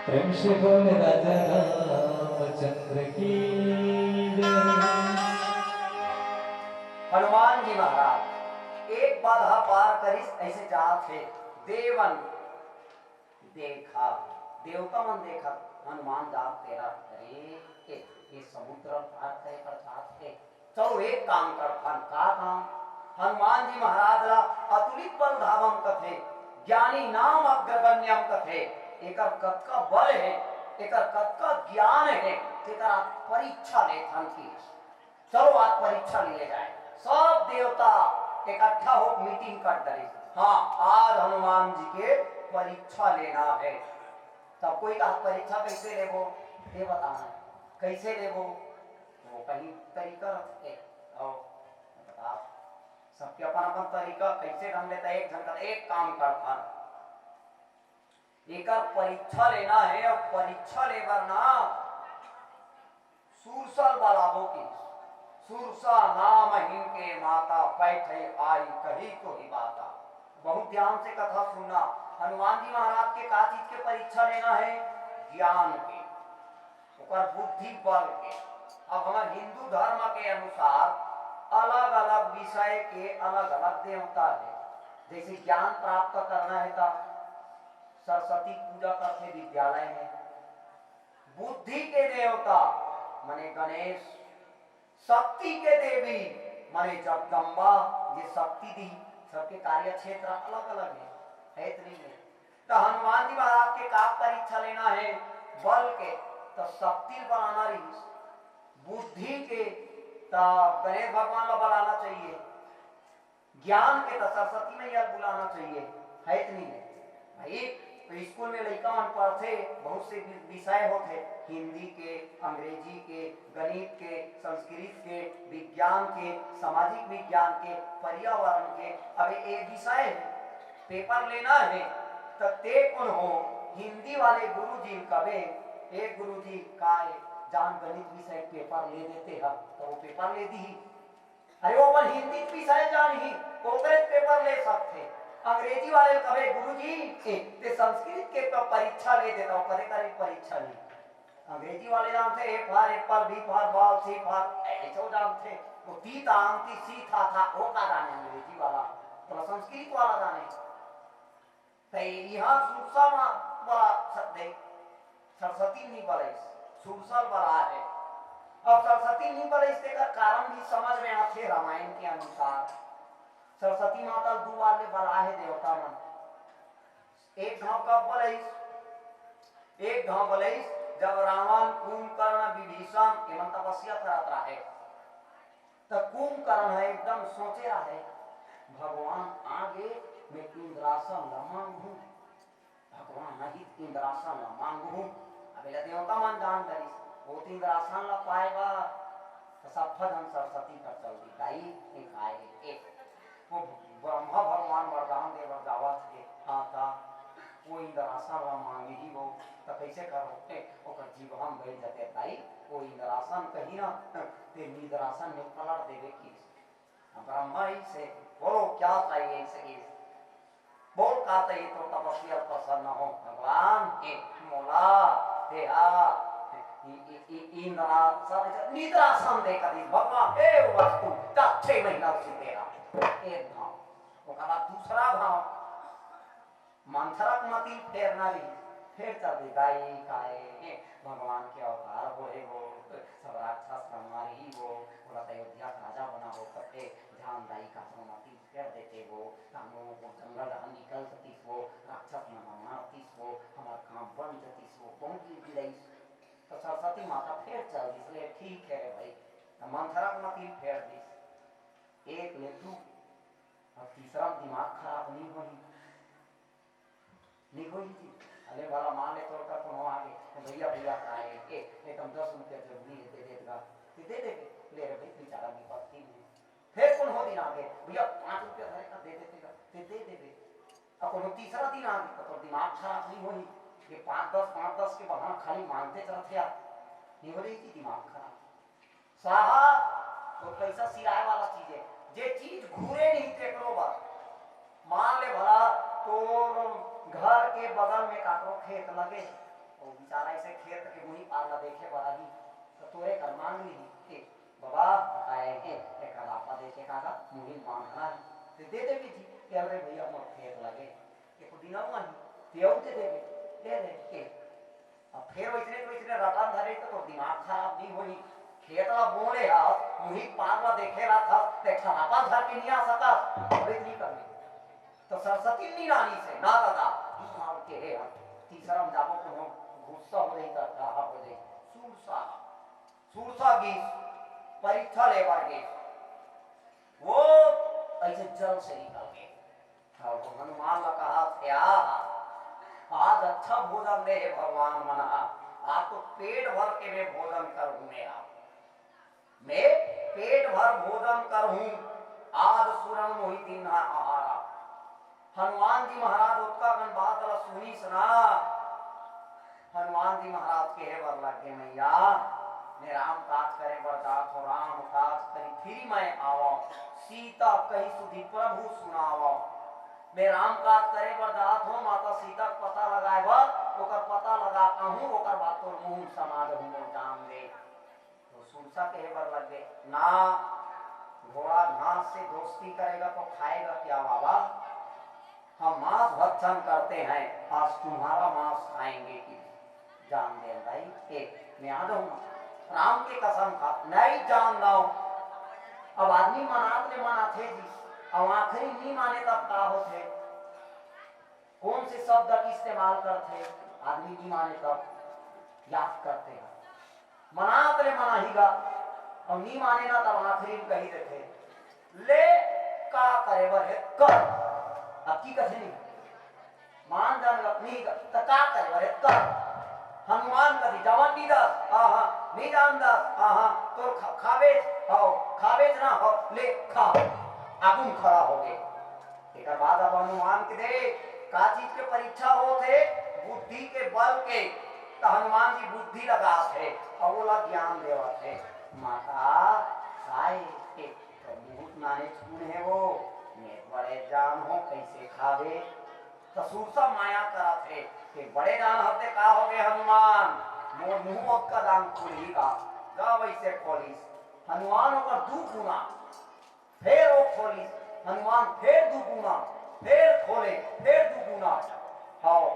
प्रेम से बोल राजा रामचंद्र की जय। हनुमान जी महाराज एक बाधा पार करिस, अइसे जात हे। देवन देखा, देवता मन देखा, हनुमान जात तेरा, अरे, ए, ए समुद्र पार करे बर जात हे। चलो एक काम करथन, का काम? हनुमान जी महाराज ला अतुलित बल धामम कथे, ज्ञानी नाम अग्रगण्यम कथे। एकर कतका बल हे, एकर कतका ज्ञान हे, तेकर आज परीक्षा लेथन कि चलो आज परीक्षा लिए जाए। सब देवता इकट्ठा हो मीटिंग कर डरे, हाँ, आज हनुमान जी के परीक्षा लेना हे। तब कोई कहा, परीक्षा कैसे लेबो? ये बताना, कैसे लेबो? वो कहीं तरीका रखे। और बता, सबके अपन अपन तरीका, कैसे ढंग लेता, एक ढंग का एक काम करता। एकर परीक्षा लेना हे, और परीक्षा लेबर ना सुरसा बलाबो कि सुरसा नाम हिनके माता, पैठे आई कही तो ही बाता। बहुत ध्यान से कथा सुनना। हनुमान जी महाराज के का चीज के परीक्षा लेना हे? ज्ञान के, ओकर बुद्धि बल के। अब हमर हिंदू धर्म के अनुसार अलग-अलग विषय के अलग-अलग देवता हे। जैसे ज्ञान प्राप्त करना हे त सरस्वती पूजा करथे विद्यालय में। बुद्धि के देवता माने गणेश, शक्ति के देवी माने जगदम्बा, जे शक्ति दी। सबके कार्य क्षेत्र अलग-अलग हे, हे त नहीं हे? त हनुमान जी महाराज के का परीक्षा लेना हे? बल के, त शक्ति बनाना रहिस, बुद्धि के, त गणेश भगवान ला बलाना चाहिए, ज्ञान के त सरस्वती मैया ला बुलाना चाहिए, हे त नहीं हे? भाई, तो स्कूल में लइका मन पढ़थे, बहुत से वि-, विषय होथे, हिंदी के, अंग्रेजी के, गणित के, संस्कृत के, विज्ञान के, सामाजिक विज्ञान के, पर्यावरण के। अब ये विषय हे, पेपर लेना हे, त ते कोन हो, हिंदी वाले गुरुजी ल कबे, "ए गुरुजी, का ए, जान गणित विषय पेपर ले देते ह," त वो पेपर ले दीही। अरे, वो अपन हिंदी विषय जानही, ओकरे पेपर ले सकथे। अंग्रेजी वाले ल कबे, "गुरुजी, ए, ते संस्कृत के प-, परीक्षा ले देता हूँ।" करे, "करे परीक्षा नहीं।" अंग्रेजी वाले जानथे, A for apple, B for ball, C for, ऐसे वो जानथे। वो ती ता आम ती सी था था, वो का जाने अंग्रेजी वाला, तो संस्कृत वाला जाने। त इहाँ सुरसा म बला सकथे, सरस्वती नहीं बलइस, सुरसा ल बलाहे। अब सरस्वती नहीं बलइस, तेकर कारण भी समझ में आथे रामायण के अनुसार। सरस्वती माता ल दू बार ले बलाहे देवता मन। एक घांव कब बलइस? एक घांव बलइस, जब रावण, कुंभकर्ण, विभीषण, एमन तपस्या करत रहे। त कुंभकर्ण ह एकदम सोचे रहे, "भगवान आगे मैं इंद्रासन ल मांगहूं, भगवान नहीं त इंद्रासन ल मांगहूं।" अब एला देवता मन जान डरिस, वो तो इंद्रासन ल पाए बर त सफा झन सरस्वती कर चल दी, "दाई, ये खाए, ये।" वो ब्रह्मा भगवान वरदान दे बर जावत हे, "हाँ ता, वो इंद्रासन ला मांगही वो, त कइसे करो?" ए, ओकर जीभ हम गई जते, "दाई, वो इंद्रासन कही ना, ते निद्रासन में पलट देवे की।" अब ब्रह्मा ही से, "बोलो, क्या चाहिए इसे?" बोल, "का चाहिए तो तपस्या प्रसन्न हो?" "भगवान, ए, मोला, देहा, इ-, इ-, इ-, इंद्रासन, निद्रासन दे कदी, भगवान, ए, वस्तु, का छह महीना उसी तेरा।" एक भाव। ओकर बाद दूसरा भाव, मंथरक मती फेरना रही, फेर चल दे, "दाई, काए, भगवान के अवतार होए वो, सब राक्षस का मारी वो, ओला त अयोध्या के राजा बना हो, कथे, जान दाई का मती फेर देते वो, तानो वो जंगल डहर निकल जतिस वो, राक्षस मन मारतिस वो, हमर काम बन जतिस वो, बहुत गिड़गिड़ाइस।" तो सरस्वती माता फेर चल दिस, ले, "ठीक है रे भाई।" तो मंथरक मती फेर दिस, एक ले दू, अब तीसरा दिमाग खराब नहीं होही, नहीं होही जी। अरे वाला मान ले तोर का कोनो आगे, तो भैया, भैया, का है? ए, एकदम दस रुपया जरूरी है, दे दे गा। ते दे देबे, ले रे भाई, बेचारा विपत्ति में। फिर कोनो दिन आगे, "भैया, पाँच रुपया धरे का, दे देते गा।" ते दे देबे। अब कोनो तीसरा दिन आगे, तो तोर दिमाग खराब नहीं होही। ये पाँच दस, पाँच दस के बहाना खाली मांगते चलत हे यार। नहीं हो रही थी दिमाग खराब। साहा, तो पैसा सिराए वाला चीज है। जे चीज घूरे नहीं तेकरो बर। मान ले भला तोर घर के बगल में काकरो खेत लगे, वो बेचारा ऐसे खेत के मुही पार ला देखे बर आही, तो तोरे कर मांग ली, "ए, बाबा, बताए हे, एक लापा देखे काका, मुही बांधना है।" ते दे देबे जी, "ए रे भैया, मोर खेत लगे।" एको दिन अउ आही, ते अउ दे देबे, ले ले, के। अब फेर वैसने के वैसने रटन धरे त तोर दिमाग खराब नहीं होही। खेत ला बोले हस, मुही पार ला देखे रहत हस, ते खरापा धर के नहीं आ सकस, अबे नहीं करबे। तो सरस्वती नहीं नानी से, ना दादा, दू साल के हे हम, तीसरा में जाबो कोनो गुस्सा हो जाई त कहा हो जाई। सुरसा, सुरसा गीस, परीक्षा लेबर गीस, वो ऐसे जल से निकल गए। अउ हनुमान ला कहा, "क्या? आज अच्छा भोजन दे हे भगवान मन हा। आज तो पेट भर के मैं भोजन करहूं मैं हा। मैं पेट भर भोजन करहूं। आज सुरन मोहि दीन्हा आहारा।" हनुमान जी महाराज ओतका कन बात ला सुनिस ना, हनुमान जी महाराज कहे बर लग गे, "मैया, मैं राम काज करे बर जात हंव, राम काज करी फिरी मैं आवंव, सीता कही सुधि प्रभु सुनावंव। मैं राम काज करे बर जात हंव, माता सीता के पता लगाए बर, ओकर पता लगा आहूं, ओकर बाद तोर मुंह समा जहूं, मोर जान दे।" तो सुरसा कहे बर लग गे, "ना, घोड़ा घास से दोस्ती करेगा तो खाएगा क्या बाबा? हम मांस भक्षण करते हैं, आज तुम्हारा मांस खाएंगे।" कि जान दे भाई, ए, मैं आ जाऊंगा। राम के कसम खा, नहीं जान दो। अब आदमी मनात ले मनाथे जी, अब आखिरी नहीं माने तब का होथे? कौन से शब्द का इस्तेमाल करथे? आदमी नहीं माने तब याद करथे। मनात ले मनाही गा, अउ नहीं माने ना तब आखिरी में कही देथे, "ले का करे बर हे कर।" अब की कथे नहीं, मान जान गा, नहीं गा, त का करे बर हे कर। हनुमान कदी जवन नहीं दस, आहा, नहीं जान दस, आहा, तोर खा-, खाबे, हो, खाबे ना हो, ले खा। आगू में खड़ा हो गए। एकर बाद अब हनुमान के दे, का चीज के परीक्षा होत हे? बुद्धि के बल के। त हनुमान जी बुद्धि लगात हे, अउ ओला ज्ञान देवत हे। माता, काय के, तो बहुत नाने छून हे वो, मैं बड़े जानहूं कइसे खाबे। त सुरसा माया करत हे कि बड़े जान हते का होगे हनुमान, मोर मुंह ओतका दान खुलही का, जा वइसे खोलिस। हनुमान ओकर दू गुना, फेर ओ खोलिस, हनुमान फेर दू गुना, फेर खोले, फेर दू गुना। हव,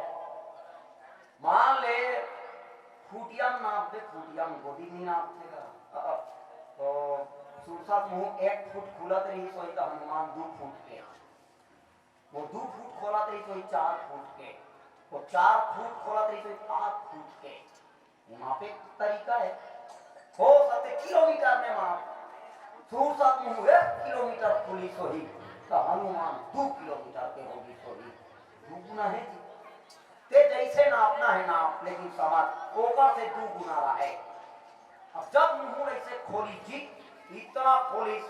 मान ले फुटिया म नापबे, फुटिया म गोदी नइ नापथे का। तो सुरसा के मुंह एक फुट खुलत रहिस होही त हनुमान दू फुट के, वो दू फुट खोलत रहिस होही चार फुट के, वो चार फुट खोलत रहिस होही पांच फुट के। वो नापे के तरीका हे। हो सकथे किलोमीटर में माप, सुरसा के मुंह एक किलोमीटर खुलिस होही त हनुमान दू किलोमीटर के होगिस होही। दू गुना हे जी। ते जइसे नापना हे नाप, लेकिन समझ ओकर से दू गुना राहय। अब जब मुंह अइसे खोलिस जी, इतना खोलिस,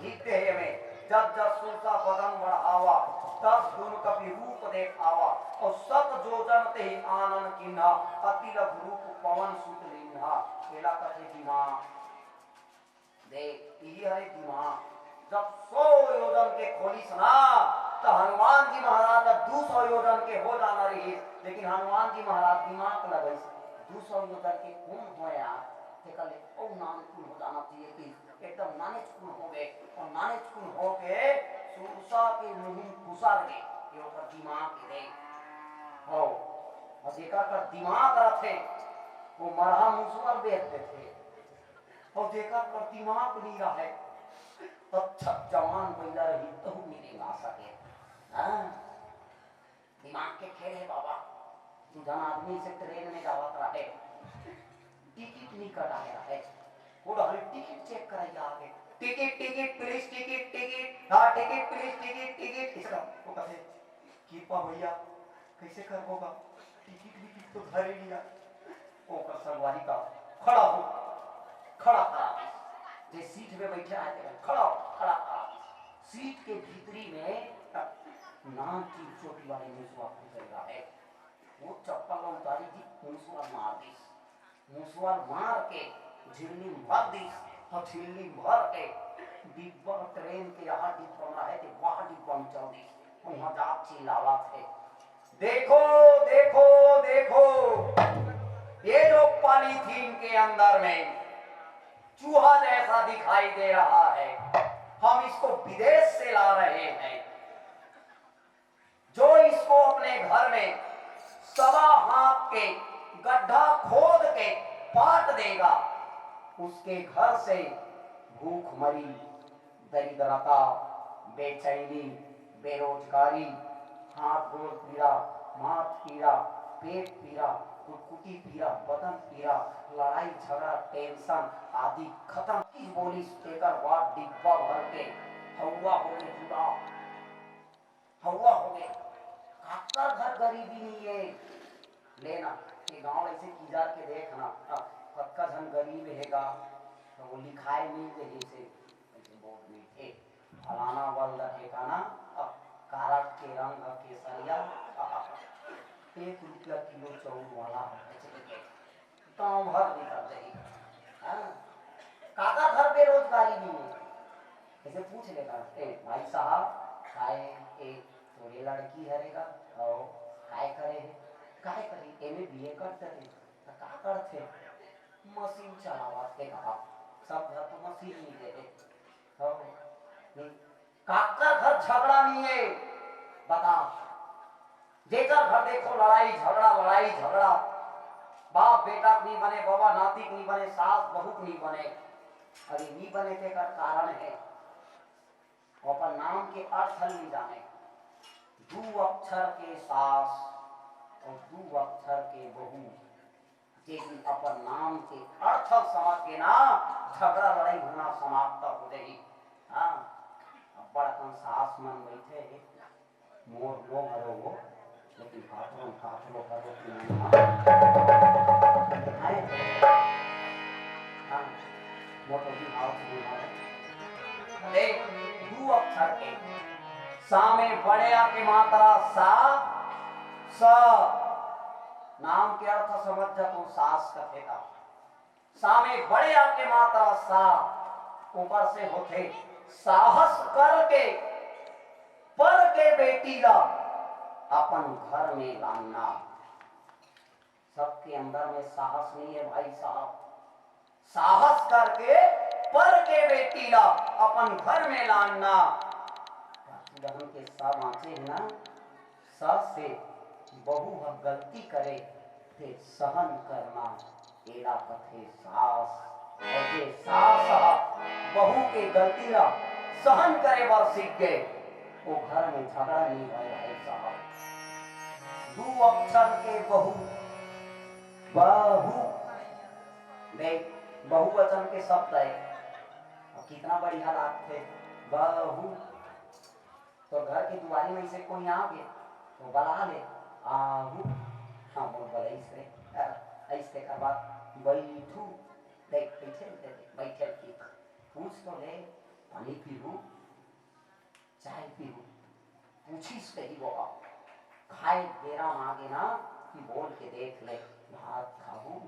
लिखते हे में, जब जब सुरसा बदन बढ़ावा, तब दुन कपि रूप देखावा, अउ सत जोजन तेहि आनन कीन्हा, अति लघु रूप पवन सुत लीन्हा। एला कथे दिमाग। देख, इही हरे दिमाग। जब सौ योजन के खोलिस ना, त हनुमान जी महाराज ला दू सौ योजन के हो जाना रहिस, लेकिन हनुमान जी महाराज दिमाग लगाइस, दू सौ योजन के कोन होय यार, तेकर ले अउ नानकुन हो जाना चाहिए कि एकदम नानेचकुन हो गए, अउ नानेचकुन हो के सुरसा के मुंह में घुसर गए, ये ओकर दिमाग के देख। हो, अउ जेकर कर दिमाग रथे, वो मरहा मुसवा ल बेच देथे। अउ जेकर कर दिमाग नइ रहय, अच्छा जवान बइला रही, तहू नइ रेंगा सके। हाँ? दिमाग के खेल हे बाबा। दू झन आदमी से ट्रेन में जावत रहे, टिकट नइ कटाए रहे, वो डहर टिकट चेक करइया आगे, "ticket, ticket, please ticket, ticket, हाँ, टिकट, प्लीज टिकट, टिकट।" इसका वो कथे, "किरपा भइया, कइसे करबो गा? टिकट विकट तो धरे नइ आ।" ओकर संगवारी का, "खड़ा हो।" खड़ा करा दिस। जे सीट में बइठे हे, तेला खड़ा हो, खड़ा करा दिस। सीट के भीतरी में नानचुन चोटी वाली मुसवा घुसर गे हे। वो चप्पल ला उतारी जी, मुसवा मार दिस। मुसवा मार के झिल्ली म भर दिस, अउ झिल्ली म भर के डिब्बा, ट्रेन के जहाँ डिब्बा म रहे थे, वहाँ डिब्बा म चल दिस। वहाँ जाके चिल्लावत हे, "देखो, देखो, देखो, ये जो पॉलीथीन के अंदर में चूहा जैसा दिखाई दे रहा है, हम इसको विदेश से ला रहे हैं।" जो इसको अपने घर में सवा हाथ के गड्ढा खोद के पाट देगा, उसके घर से भूखमरी, दरिद्रता, बेचैनी, बेरोजगारी, हाथ गोड़ पीड़ा, माथ पीड़ा, पेट पीड़ा, कुटकुटी पीड़ा, बदन पीड़ा, लड़ाई झगड़ा, टेंशन आदि खतम। चीज बोलिस, तेकर बाद डिब्बा भर के हवा हो गे पूरा। हवा हो गे। काकर घर गरीबी नइ हे? ले ना, ये गांव अइसे किजार के देख ना, हाँ, कतका झन गरीब हे गा, त वो लिखाए नइ रहिस हे, अइसे बोर्ड में हे, फलाना वल्द ठेकाना, अब कारड के रंग ह केसरिया, अब एक रुपया किलो चाउर वाला, अइसे लिखे। गाँव भर निकल जाही। हाँ? काकर घर बेरोजगारी नइ हे? अइसे पूछ लेगा, "ए भाई साहब, काय ए तोरे लड़की हरे गा? अउ काय करे हे? काय करी? एमे बीए करत हे, त का करथे?" "मशीन चलावत हे गा।" सब घर तो मशीन नइ हे। हाँ, नइ। काकर घर झगड़ा नइ हे? बता। जेकर घर देखो लड़ाई झगड़ा, लड़ाई झगड़ा, बाप बेटा के नइ बने, बबा नाती के नइ बने, सास बहू के नइ बने। अरे नइ बने तेकर कारण हे, वो अपन नाम के अर्थ ल नइ जाने। दू अक्षर के सास अउ दू अक्षर के बहू, जेन अपन नाम के अर्थ ल समझ गे ना, झगड़ा लड़ाई होना समाप्त हो जाही। हाँ, अब्बड़ अकन सास मन बइठे हे, मोर नो हरो वो, लेकिन काकरो, काकरो हरो कि नहीं, हाँ? हैं? हाँ, मोर तो भी भाव से नहीं आ रहा। देख, दू अक्षर के, सा में बड़े आ के मात्रा सा, स। नाम के अर्थ समझ जा तो सास कथे का। सा में बड़े आ के मात्रा सा, ओकर से होथे साहस करके, पर के बेटी ला अपन घर में लानना। सबके अंदर में साहस नहीं है भाई साहब, साहस करके पर के बेटी ला अपन घर में लानना। काकी बहन के सा बाँचे हे ना, स से बहू ह गलती करे ते सहन करना, एला कथे सास। अउ जे सास ह बहू के गलती ला सहन करे बर सीख गे, ओ घर में झगड़ा नहीं होय भाई साहब। दू अक्षर के बहू, बहू, देख, बहुवचन के शब्द है। अब कितना बढ़िया लागथे, बहू। तो घर के दुआरी में से कोई आ गे, तो बला ले, आहू। हाँ, बोल, बलइस रे, अ, अइस तेकर बाद, बैठू, देख, बैठे, देख, बैठे की, पूछ तो ले, पानी पीहू, चाय पीहू, पूछिस कही वो अब। खाए बेरा मांगे ना कि बोल के देख ले, भात खाहू,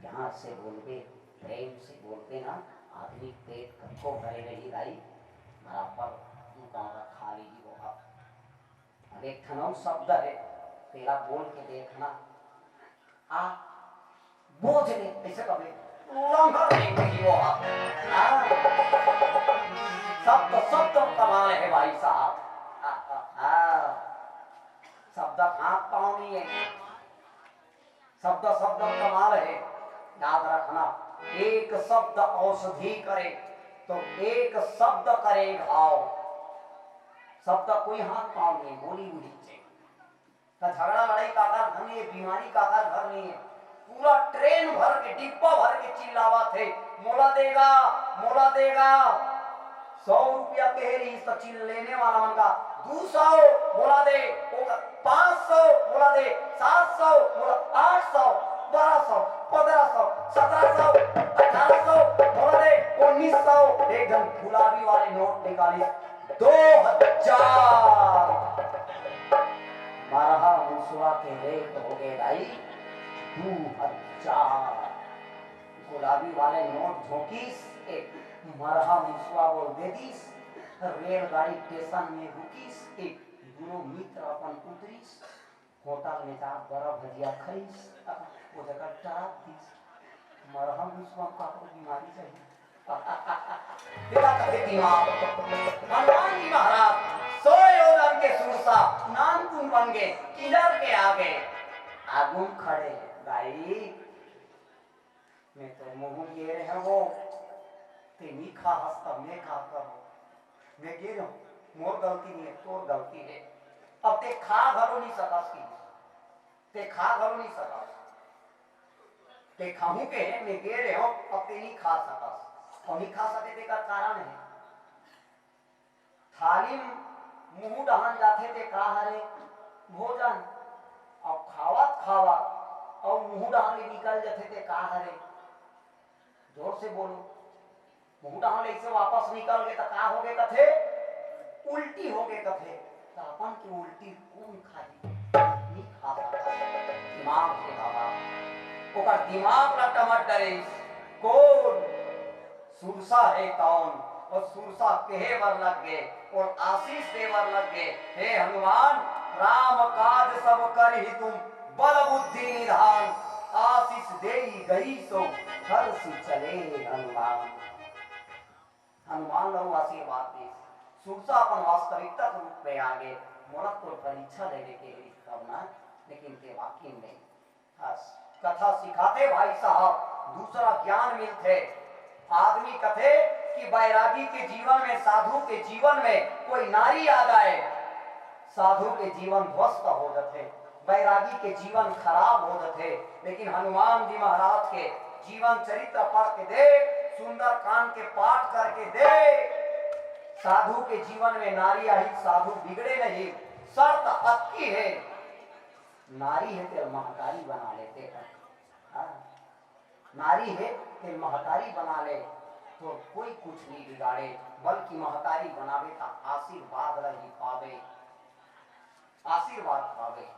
प्यार से बोलबे, प्रेम से बोलबे ना, आदमी पेट कतको भरे रही दाई, बराबर दू कांदा खा लेही वो अब। अब एक ठन अउ शब्द है, तेला बोल के देखना। आ, बोझ ले, ऐसे कबे लंगर नहीं हुई वो। हाँ। शब्द, शब्द कमाल है भाई साहब। हाँ, हाँ, हाँ। शब्द हाथ पाँव नहीं है। शब्द, शब्द कमाल है। याद रखना, एक शब्द औषधि करे, तो एक शब्द करे घाव। शब्द कोई हाथ पाँव नहीं, बोली हुई चीज। त झगड़ा लड़ाई काकर घर नहीं है, बीमारी काकर घर नहीं है। पूरा ट्रेन भर के, डिब्बा भर के चिल्लावत हे, "मोला देगा, मोला देगा।" सौ रुपया के हे रहीस त चिल्लेने वाला मन का, "दू सौ मोला दे, ओ का, पाँच सौ मोला दे, सात सौ मोला, आठ सौ, बारह सौ, पन्द्रह सौ, सत्रह सौ, अठारह सौ मोला दे, उन्नीस सौ।" एक झन गुलाबी वाले नोट निकालिस, दो हजार। मरहा मुसवा के रेट हो गे दाई दू हजार। गुलाबी वाले नोट झोंकिस, एक मरहा मुसवा बोल दे दिस, रेलगाड़ी स्टेशन में रुकिस, एक दूनों मित्र अपन उतरिस, होटल में जा बड़ा भजिया खइस, वो जगह टरक दिस। मरहा मुसवा का कोई बीमारी चाहिए। तेला कथे दिमाग। हनुमान जी महाराज सौ योजन के सुरसा, नानकुन बन गे, किंजर के आगे आगुन खड़े। दाई, मैं तो मुँह गे रहे हो, ते नी खा हस, तब मैं का करूँ? मैं गे रहूँ, मोर गलती नहीं है, तोर गलती है। अब ते खा घलो नहीं सकस की, ते खा घलो नहीं सकस। ते खाहूं के हे, मैं गे रहे हो, अब ते नहीं खा सकस। और नहीं खा सके तेकर कारण है, थाली म मुंह डहान जाथे ते का हरे? भोजन। अब खावत खावत और मुंह डहान ले निकल जाथे ते का हरे? जोर से बोलो। मुंह डहान ले ऐसे वापस निकल गए तो का हो गए कथे? उल्टी हो गए कथे। तो अपन की उल्टी कौन खाही? नहीं खा सकता। दिमाग के बाबा, ओकर दिमाग ला टमट डरे। कौन? सुरसा हे तौन। और सुरसा कहे बर लग गए और आशीष दे बर लग गए, "हे हनुमान, राम काज सब करहि तुम, बल बुद्धि निधान, आशीष देई गई सो हर्षि चले हनुमान।" हनुमान ला आशीर्वाद दे। सुरसा अपन वास्तविकता के रूप में आ गए, मोला तो परीक्षा लेने के लिए तब ना, लेकिन ते वाकिम नहीं। बस, कथा सिखाथे भाई साहब, दूसरा ज्ञान मिलथे। आदमी कथे कि बैरागी के जीवन में, साधु के जीवन में कोई नारी आ जाए, साधु के जीवन ध्वस्त हो जाथे, बैरागी के जीवन खराब हो जाथे। लेकिन हनुमान जी महाराज के जीवन चरित्र पढ़ के देख, सुंदरकांड के पाठ करके देख, साधु के जीवन में नारी आई, साधु बिगड़े नहीं। शर्त अतकी है, नारी हे तेल महतारी बना ले, ते कर। हाँ। नारी हे तेल महतारी बना ले, तो कोई कुछ नहीं बिगाड़े, बल्कि महतारी बनावे का आशीर्वाद ला ही पावे, आशीर्वाद पावे।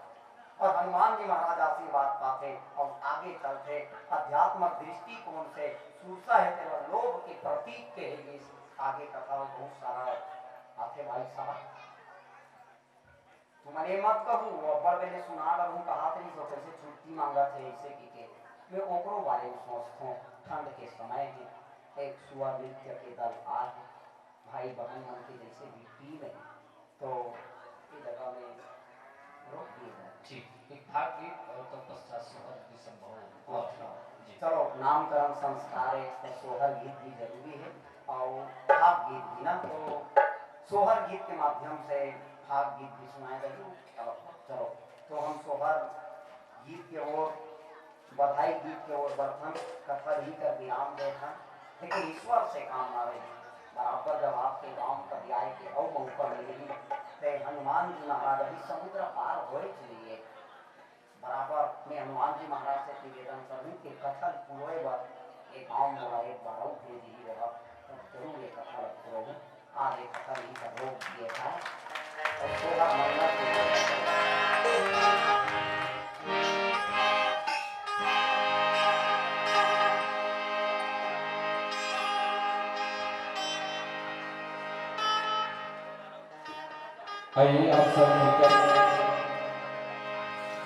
और हनुमान जी महाराज आशीर्वाद पाथे और आगे चलथे। अध्यात्मक दृष्टिकोण से सुरसा हे तेला लोभ के प्रतीक के हे, ये आगे कथा बहुत सारा आथे भाई साहब। तुमन ये मत कहू, वो अब्बड़ बेले सुना डरहूँ, कहात रहिस, वो कइसे छुट्टी मांगत हे, अइसे कहिके। मैं ओकरो बारे में सोचथों, ठंड के समय हे, एक सुअर नृत्य के दल आए हे, भाई बहन मन के जइसे भी टीम हे, तो ये जगह में रोक दिए जाए। ठीक, एक फाग गीत और तत्पश्चात सोहर गीत संभव हो। अच्छा। जी। चलो, नामकरण संस्कार हे, तो सोहर गीत भी जरूरी हे और फाग गीत भी ना, तो सोहर गीत के माध्यम से फाग गीत भी सुनाए जाही। चलो, चलो, तो हम सोहर गीत के ओर, बधाई गीत के ओर बढ़थन, कथा भी कर विराम देथन, लेकिन ईश्वर से काम ना रही। बराबर जब आपके गांव कभी आए के अउ मौका मिलही, ते हनुमान जी महाराज अभी समुद्र पार होए चलिए। बराबर मैं हनुमान जी महाराज से निवेदन करूँ कि कथा ल पुरोए बर ये गांव मोला एक बार अउ भेजिही रहा, तब जरूर ये कथा ल पुरोहूँ। आज ये कथा नहीं कर रोक दिए था, और थोड़ा मंगल से आइए, आप सब मिलकर,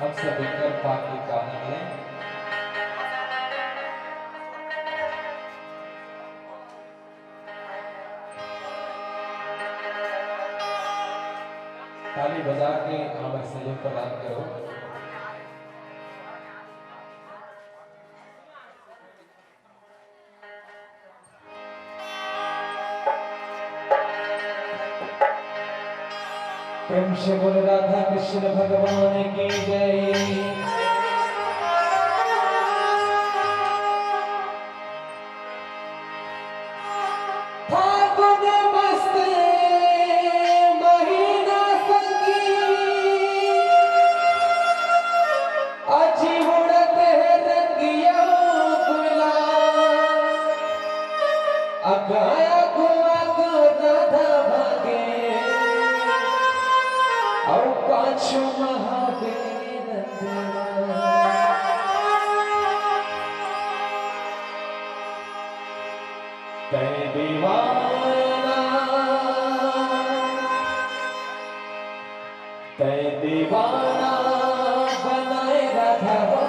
हम सब मिलकर पाक के कामना करें। ताली बजा के हमें सहयोग प्रदान करो। प्रेम से बोल राधा कृष्ण भगवान की जय। फागुन मस्त महीना सखी, अजी उड़त हे रंगिया गुलाल। अगाया गुआ को राधा भागे, अउ पाछू महावीर नंदलाल। तै दीवाना, तै दीवाना बनाए राधा हो,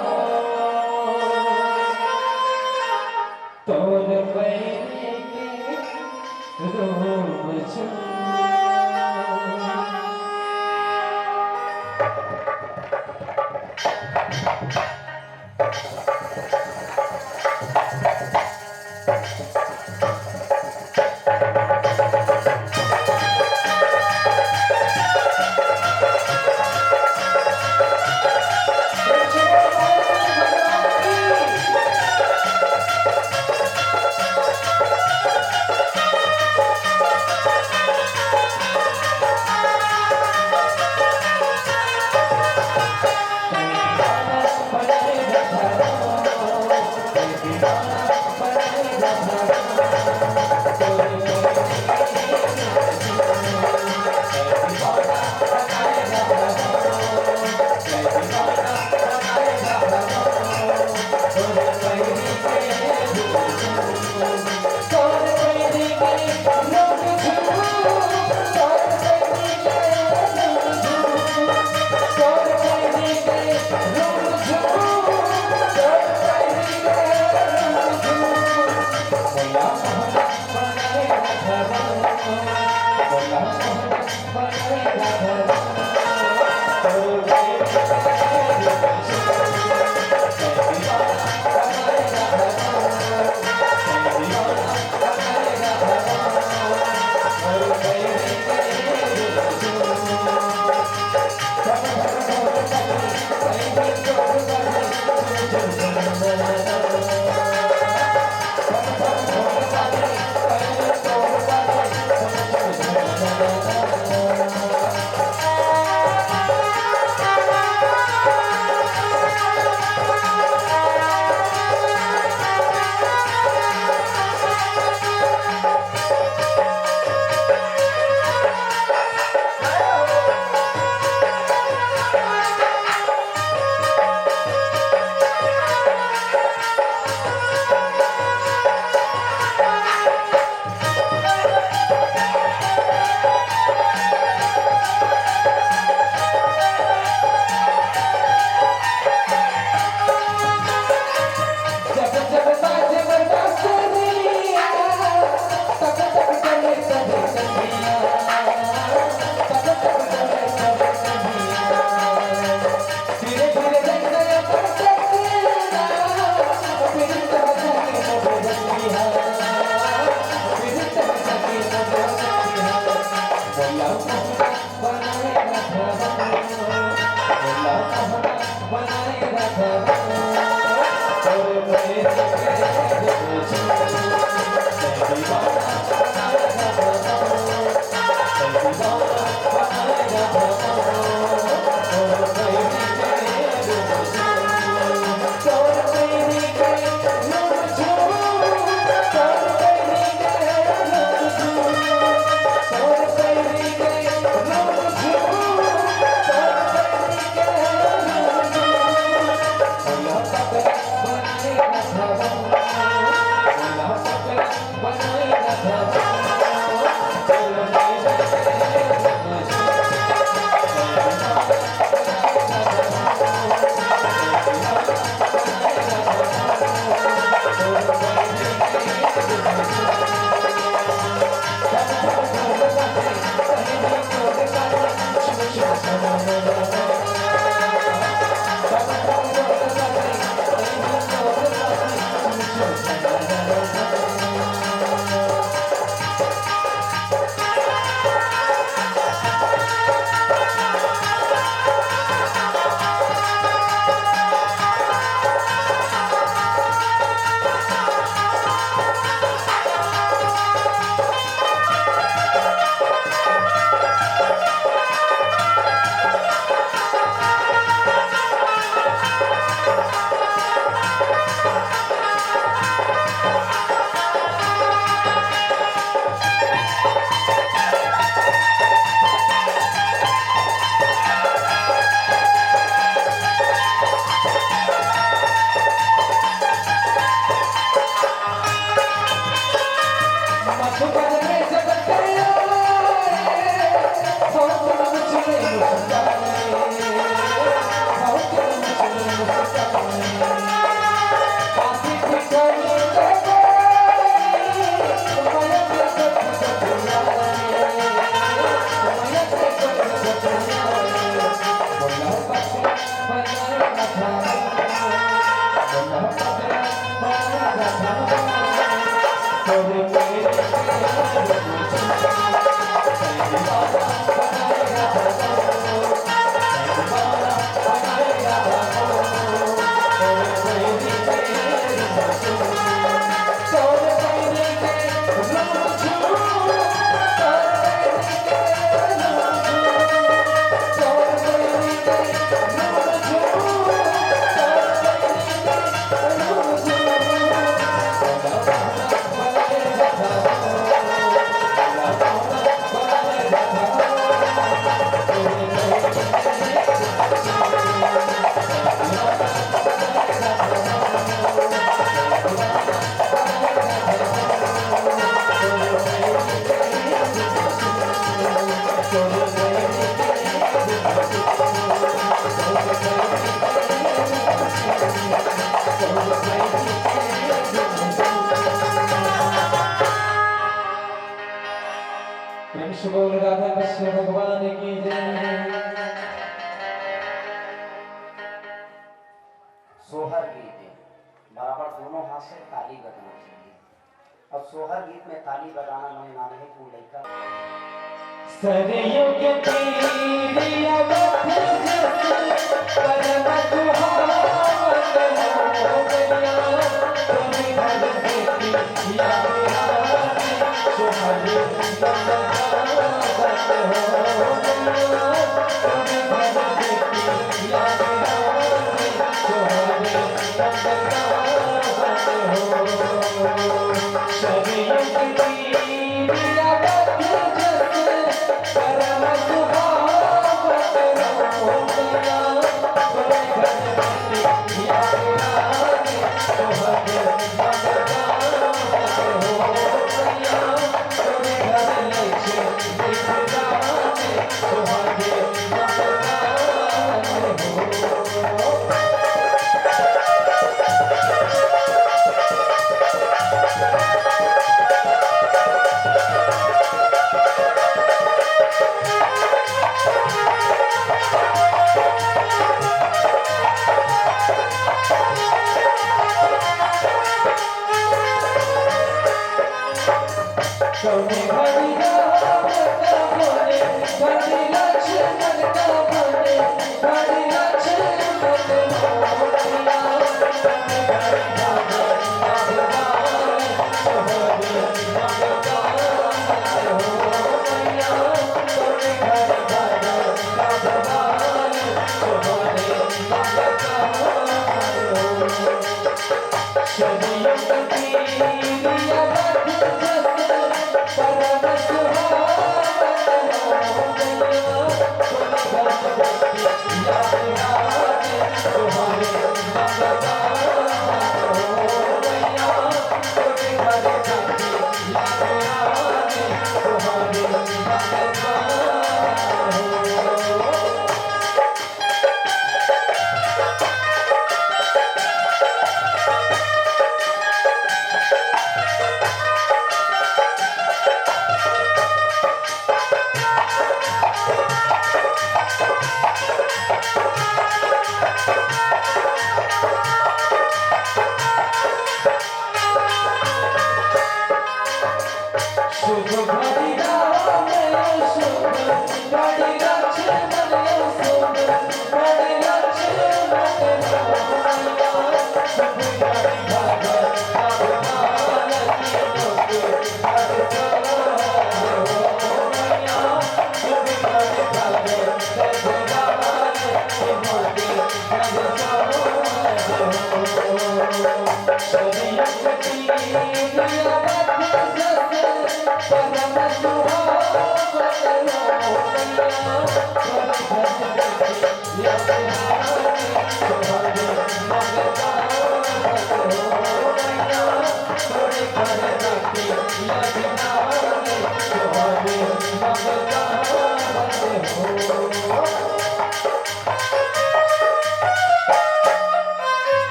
तोर पैरी के रोम झूम। बोल राधा कृष्ण भगवान की जय। सोहर गीत हे, बराबर दोनों हाथ से ताली बजाना चाहिए। अब सोहर गीत में ताली बजाना, मैं नाम है तू लइका। सरयू के तीरिया बथे जस, परम सुहावन हो गया, तोरे घर से पिया सुहाग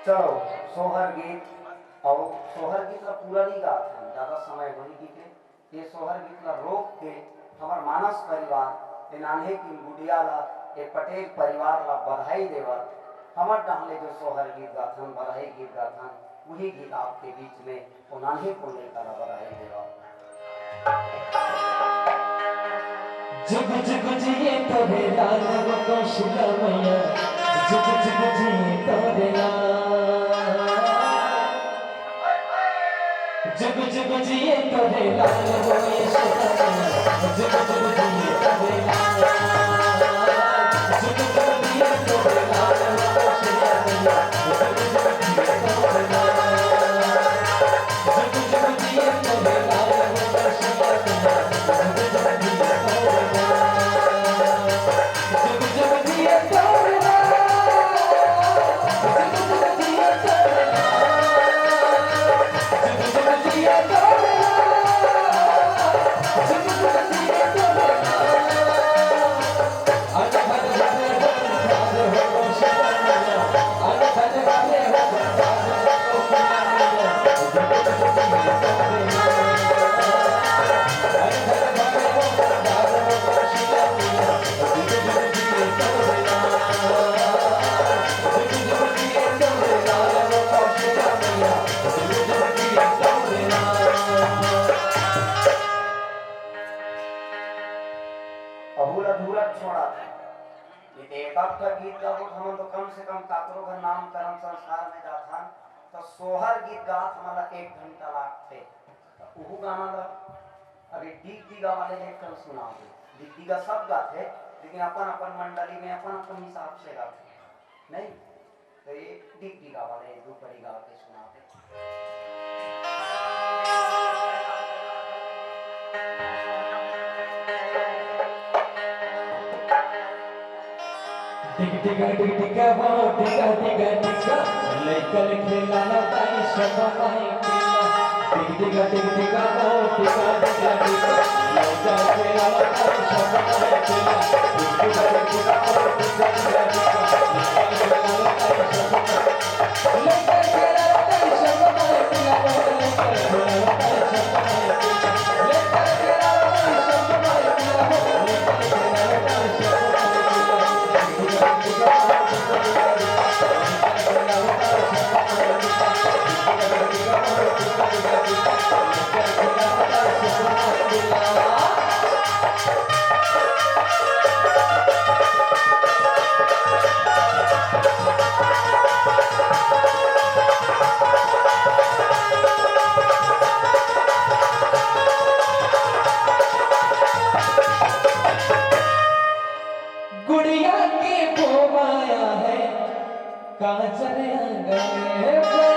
चलो, सोहर गीत, अउ सोहर गीत ला पूरा नहीं गात हन, ज्यादा समय होही कहिके ये सोहर गीत ला रोक के हमर मानस परिवार, ए नान्हे किन गुडिया ला, ए पटेल परिवार ला बधाई देवत, हमर डहन ले जो सोहर गीत गाथन, बधाई गीत गाथन, उही गीत आपके बीच में ओ नान्हे कुन लइका ला बधाई देवत। जुग जुग जिए तोरे लाल वो कौशल्या मैया, जुग जुग जिए तोरे लाल। जुग जुग जिए तोरे लाल वो यशोदा मैया, जुग जुग जिए तोरे लाल। जुग जुग जिए तोरे लाल वो कौशल्या मैया, जुग जुग जिए तोरे लाल। जुग जुग एक आध गीत गाबो, हमन तो कम से कम काकरो घर नामकरण संस्कार में जाथन, तो सोहर गीत गात हमन ला एक घंटा लागथे। तो उहू गाना ला अभी डीग डीगा वाले एक ठन सुना दे। डीग डीगा सब गाथे, लेकिन अपन अपन मंडली में अपन अपन हिसाब से गाथे, नहीं? तो ये डीग डीगा वाले दू परी गा के सुना दे। टिक टिका टिक टिका हो, टिका टिका टिका, लइका ले खेला ला ताई सब माई टिका। टिक टिका टिक टिका हो, टिका टिका टिका, लइका ले खेला ला ताई सब माई टिका। टिक टिका टिक टिका हो, टिका टिका टिका, लइका ले खेला ला ताई सब माई टिका। गुड़िया के बोवाया है काजल अंगने पे।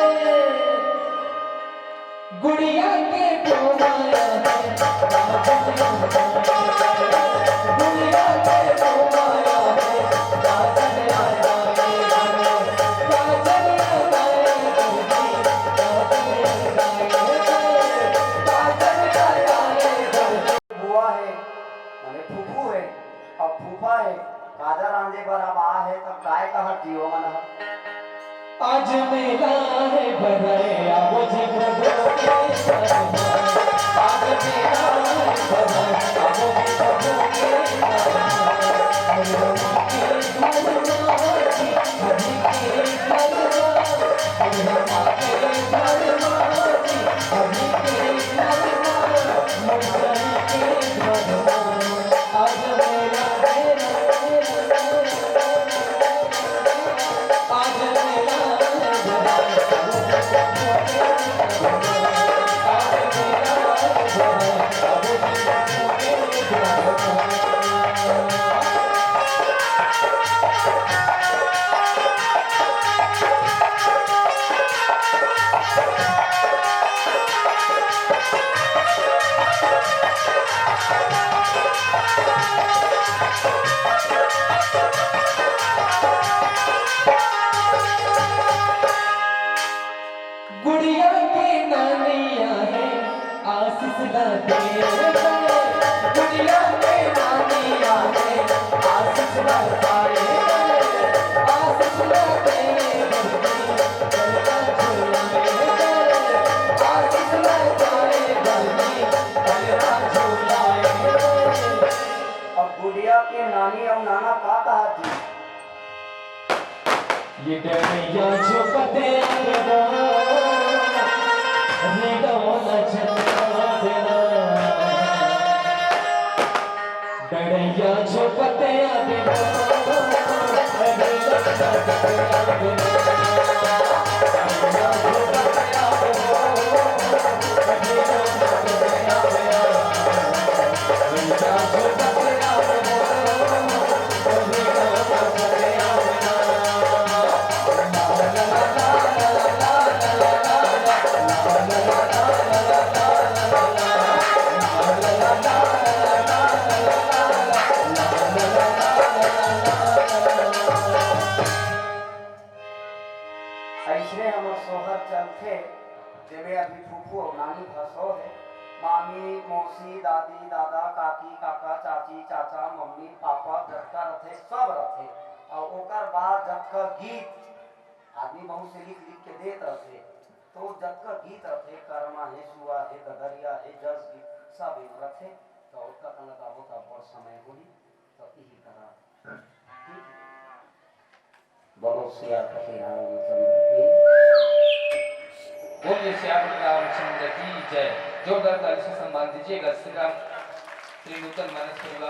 गुड़िया के बोवाया है काजल अंगने पे। गुड़िया के बोवाया है काजल अंगने पे। काजल अंगने पे। काजल अंगने पे। काजल अंगने पे। बुआ हे, माने फूफू हे, अउ फूफा हे, काजर आंजे बर अब आ हे, त काय कहत जी ओमन ह? आज मेला हे भरे, आवो जी प्रभु के दरबार। आज मेला हे भरे, आवो जी प्रभु के दरबार। गुड़िया के नानी आहे, आशीष ला दे। गुड़िया के नानी आहे, आशीष ला दे। आशीष ला दे। आशीष ला दे। अब गुड़िया के नानी अउ नाना का कहा जी? ये डड़ैया जो पते आवेला, रे डोला छतरा देला। डड़ैया जो पते आवेला, रे डोला छतरा देला। अइसने हमर सोहर चलथे, जेमे अभी फूफू अउ नानी फंसो हे। मामी, मौसी, दादी, दादा, काकी, काका, चाची, चाचा, मम्मी, पापा, जतका रथे, सब रथे। अउ ओकर बाद जतका गीत आदमी बहुत से लिख लिख के देत रथे, तो जतका गीत रथे, करमा हे, सुआ हे, गदरिया हे, जस गीत, सब एम रथे। तो ओतका कन लगाबो, तो बड़ समय होही। तो इही तरह, ठीक है? बोलो सियापति रामचंद्र की। बोलिए सियापति रामचंद्र की जय। जोरदार ताली से सम्मान दीजिएगा श्री राम, श्री नूतन मानस परिवार।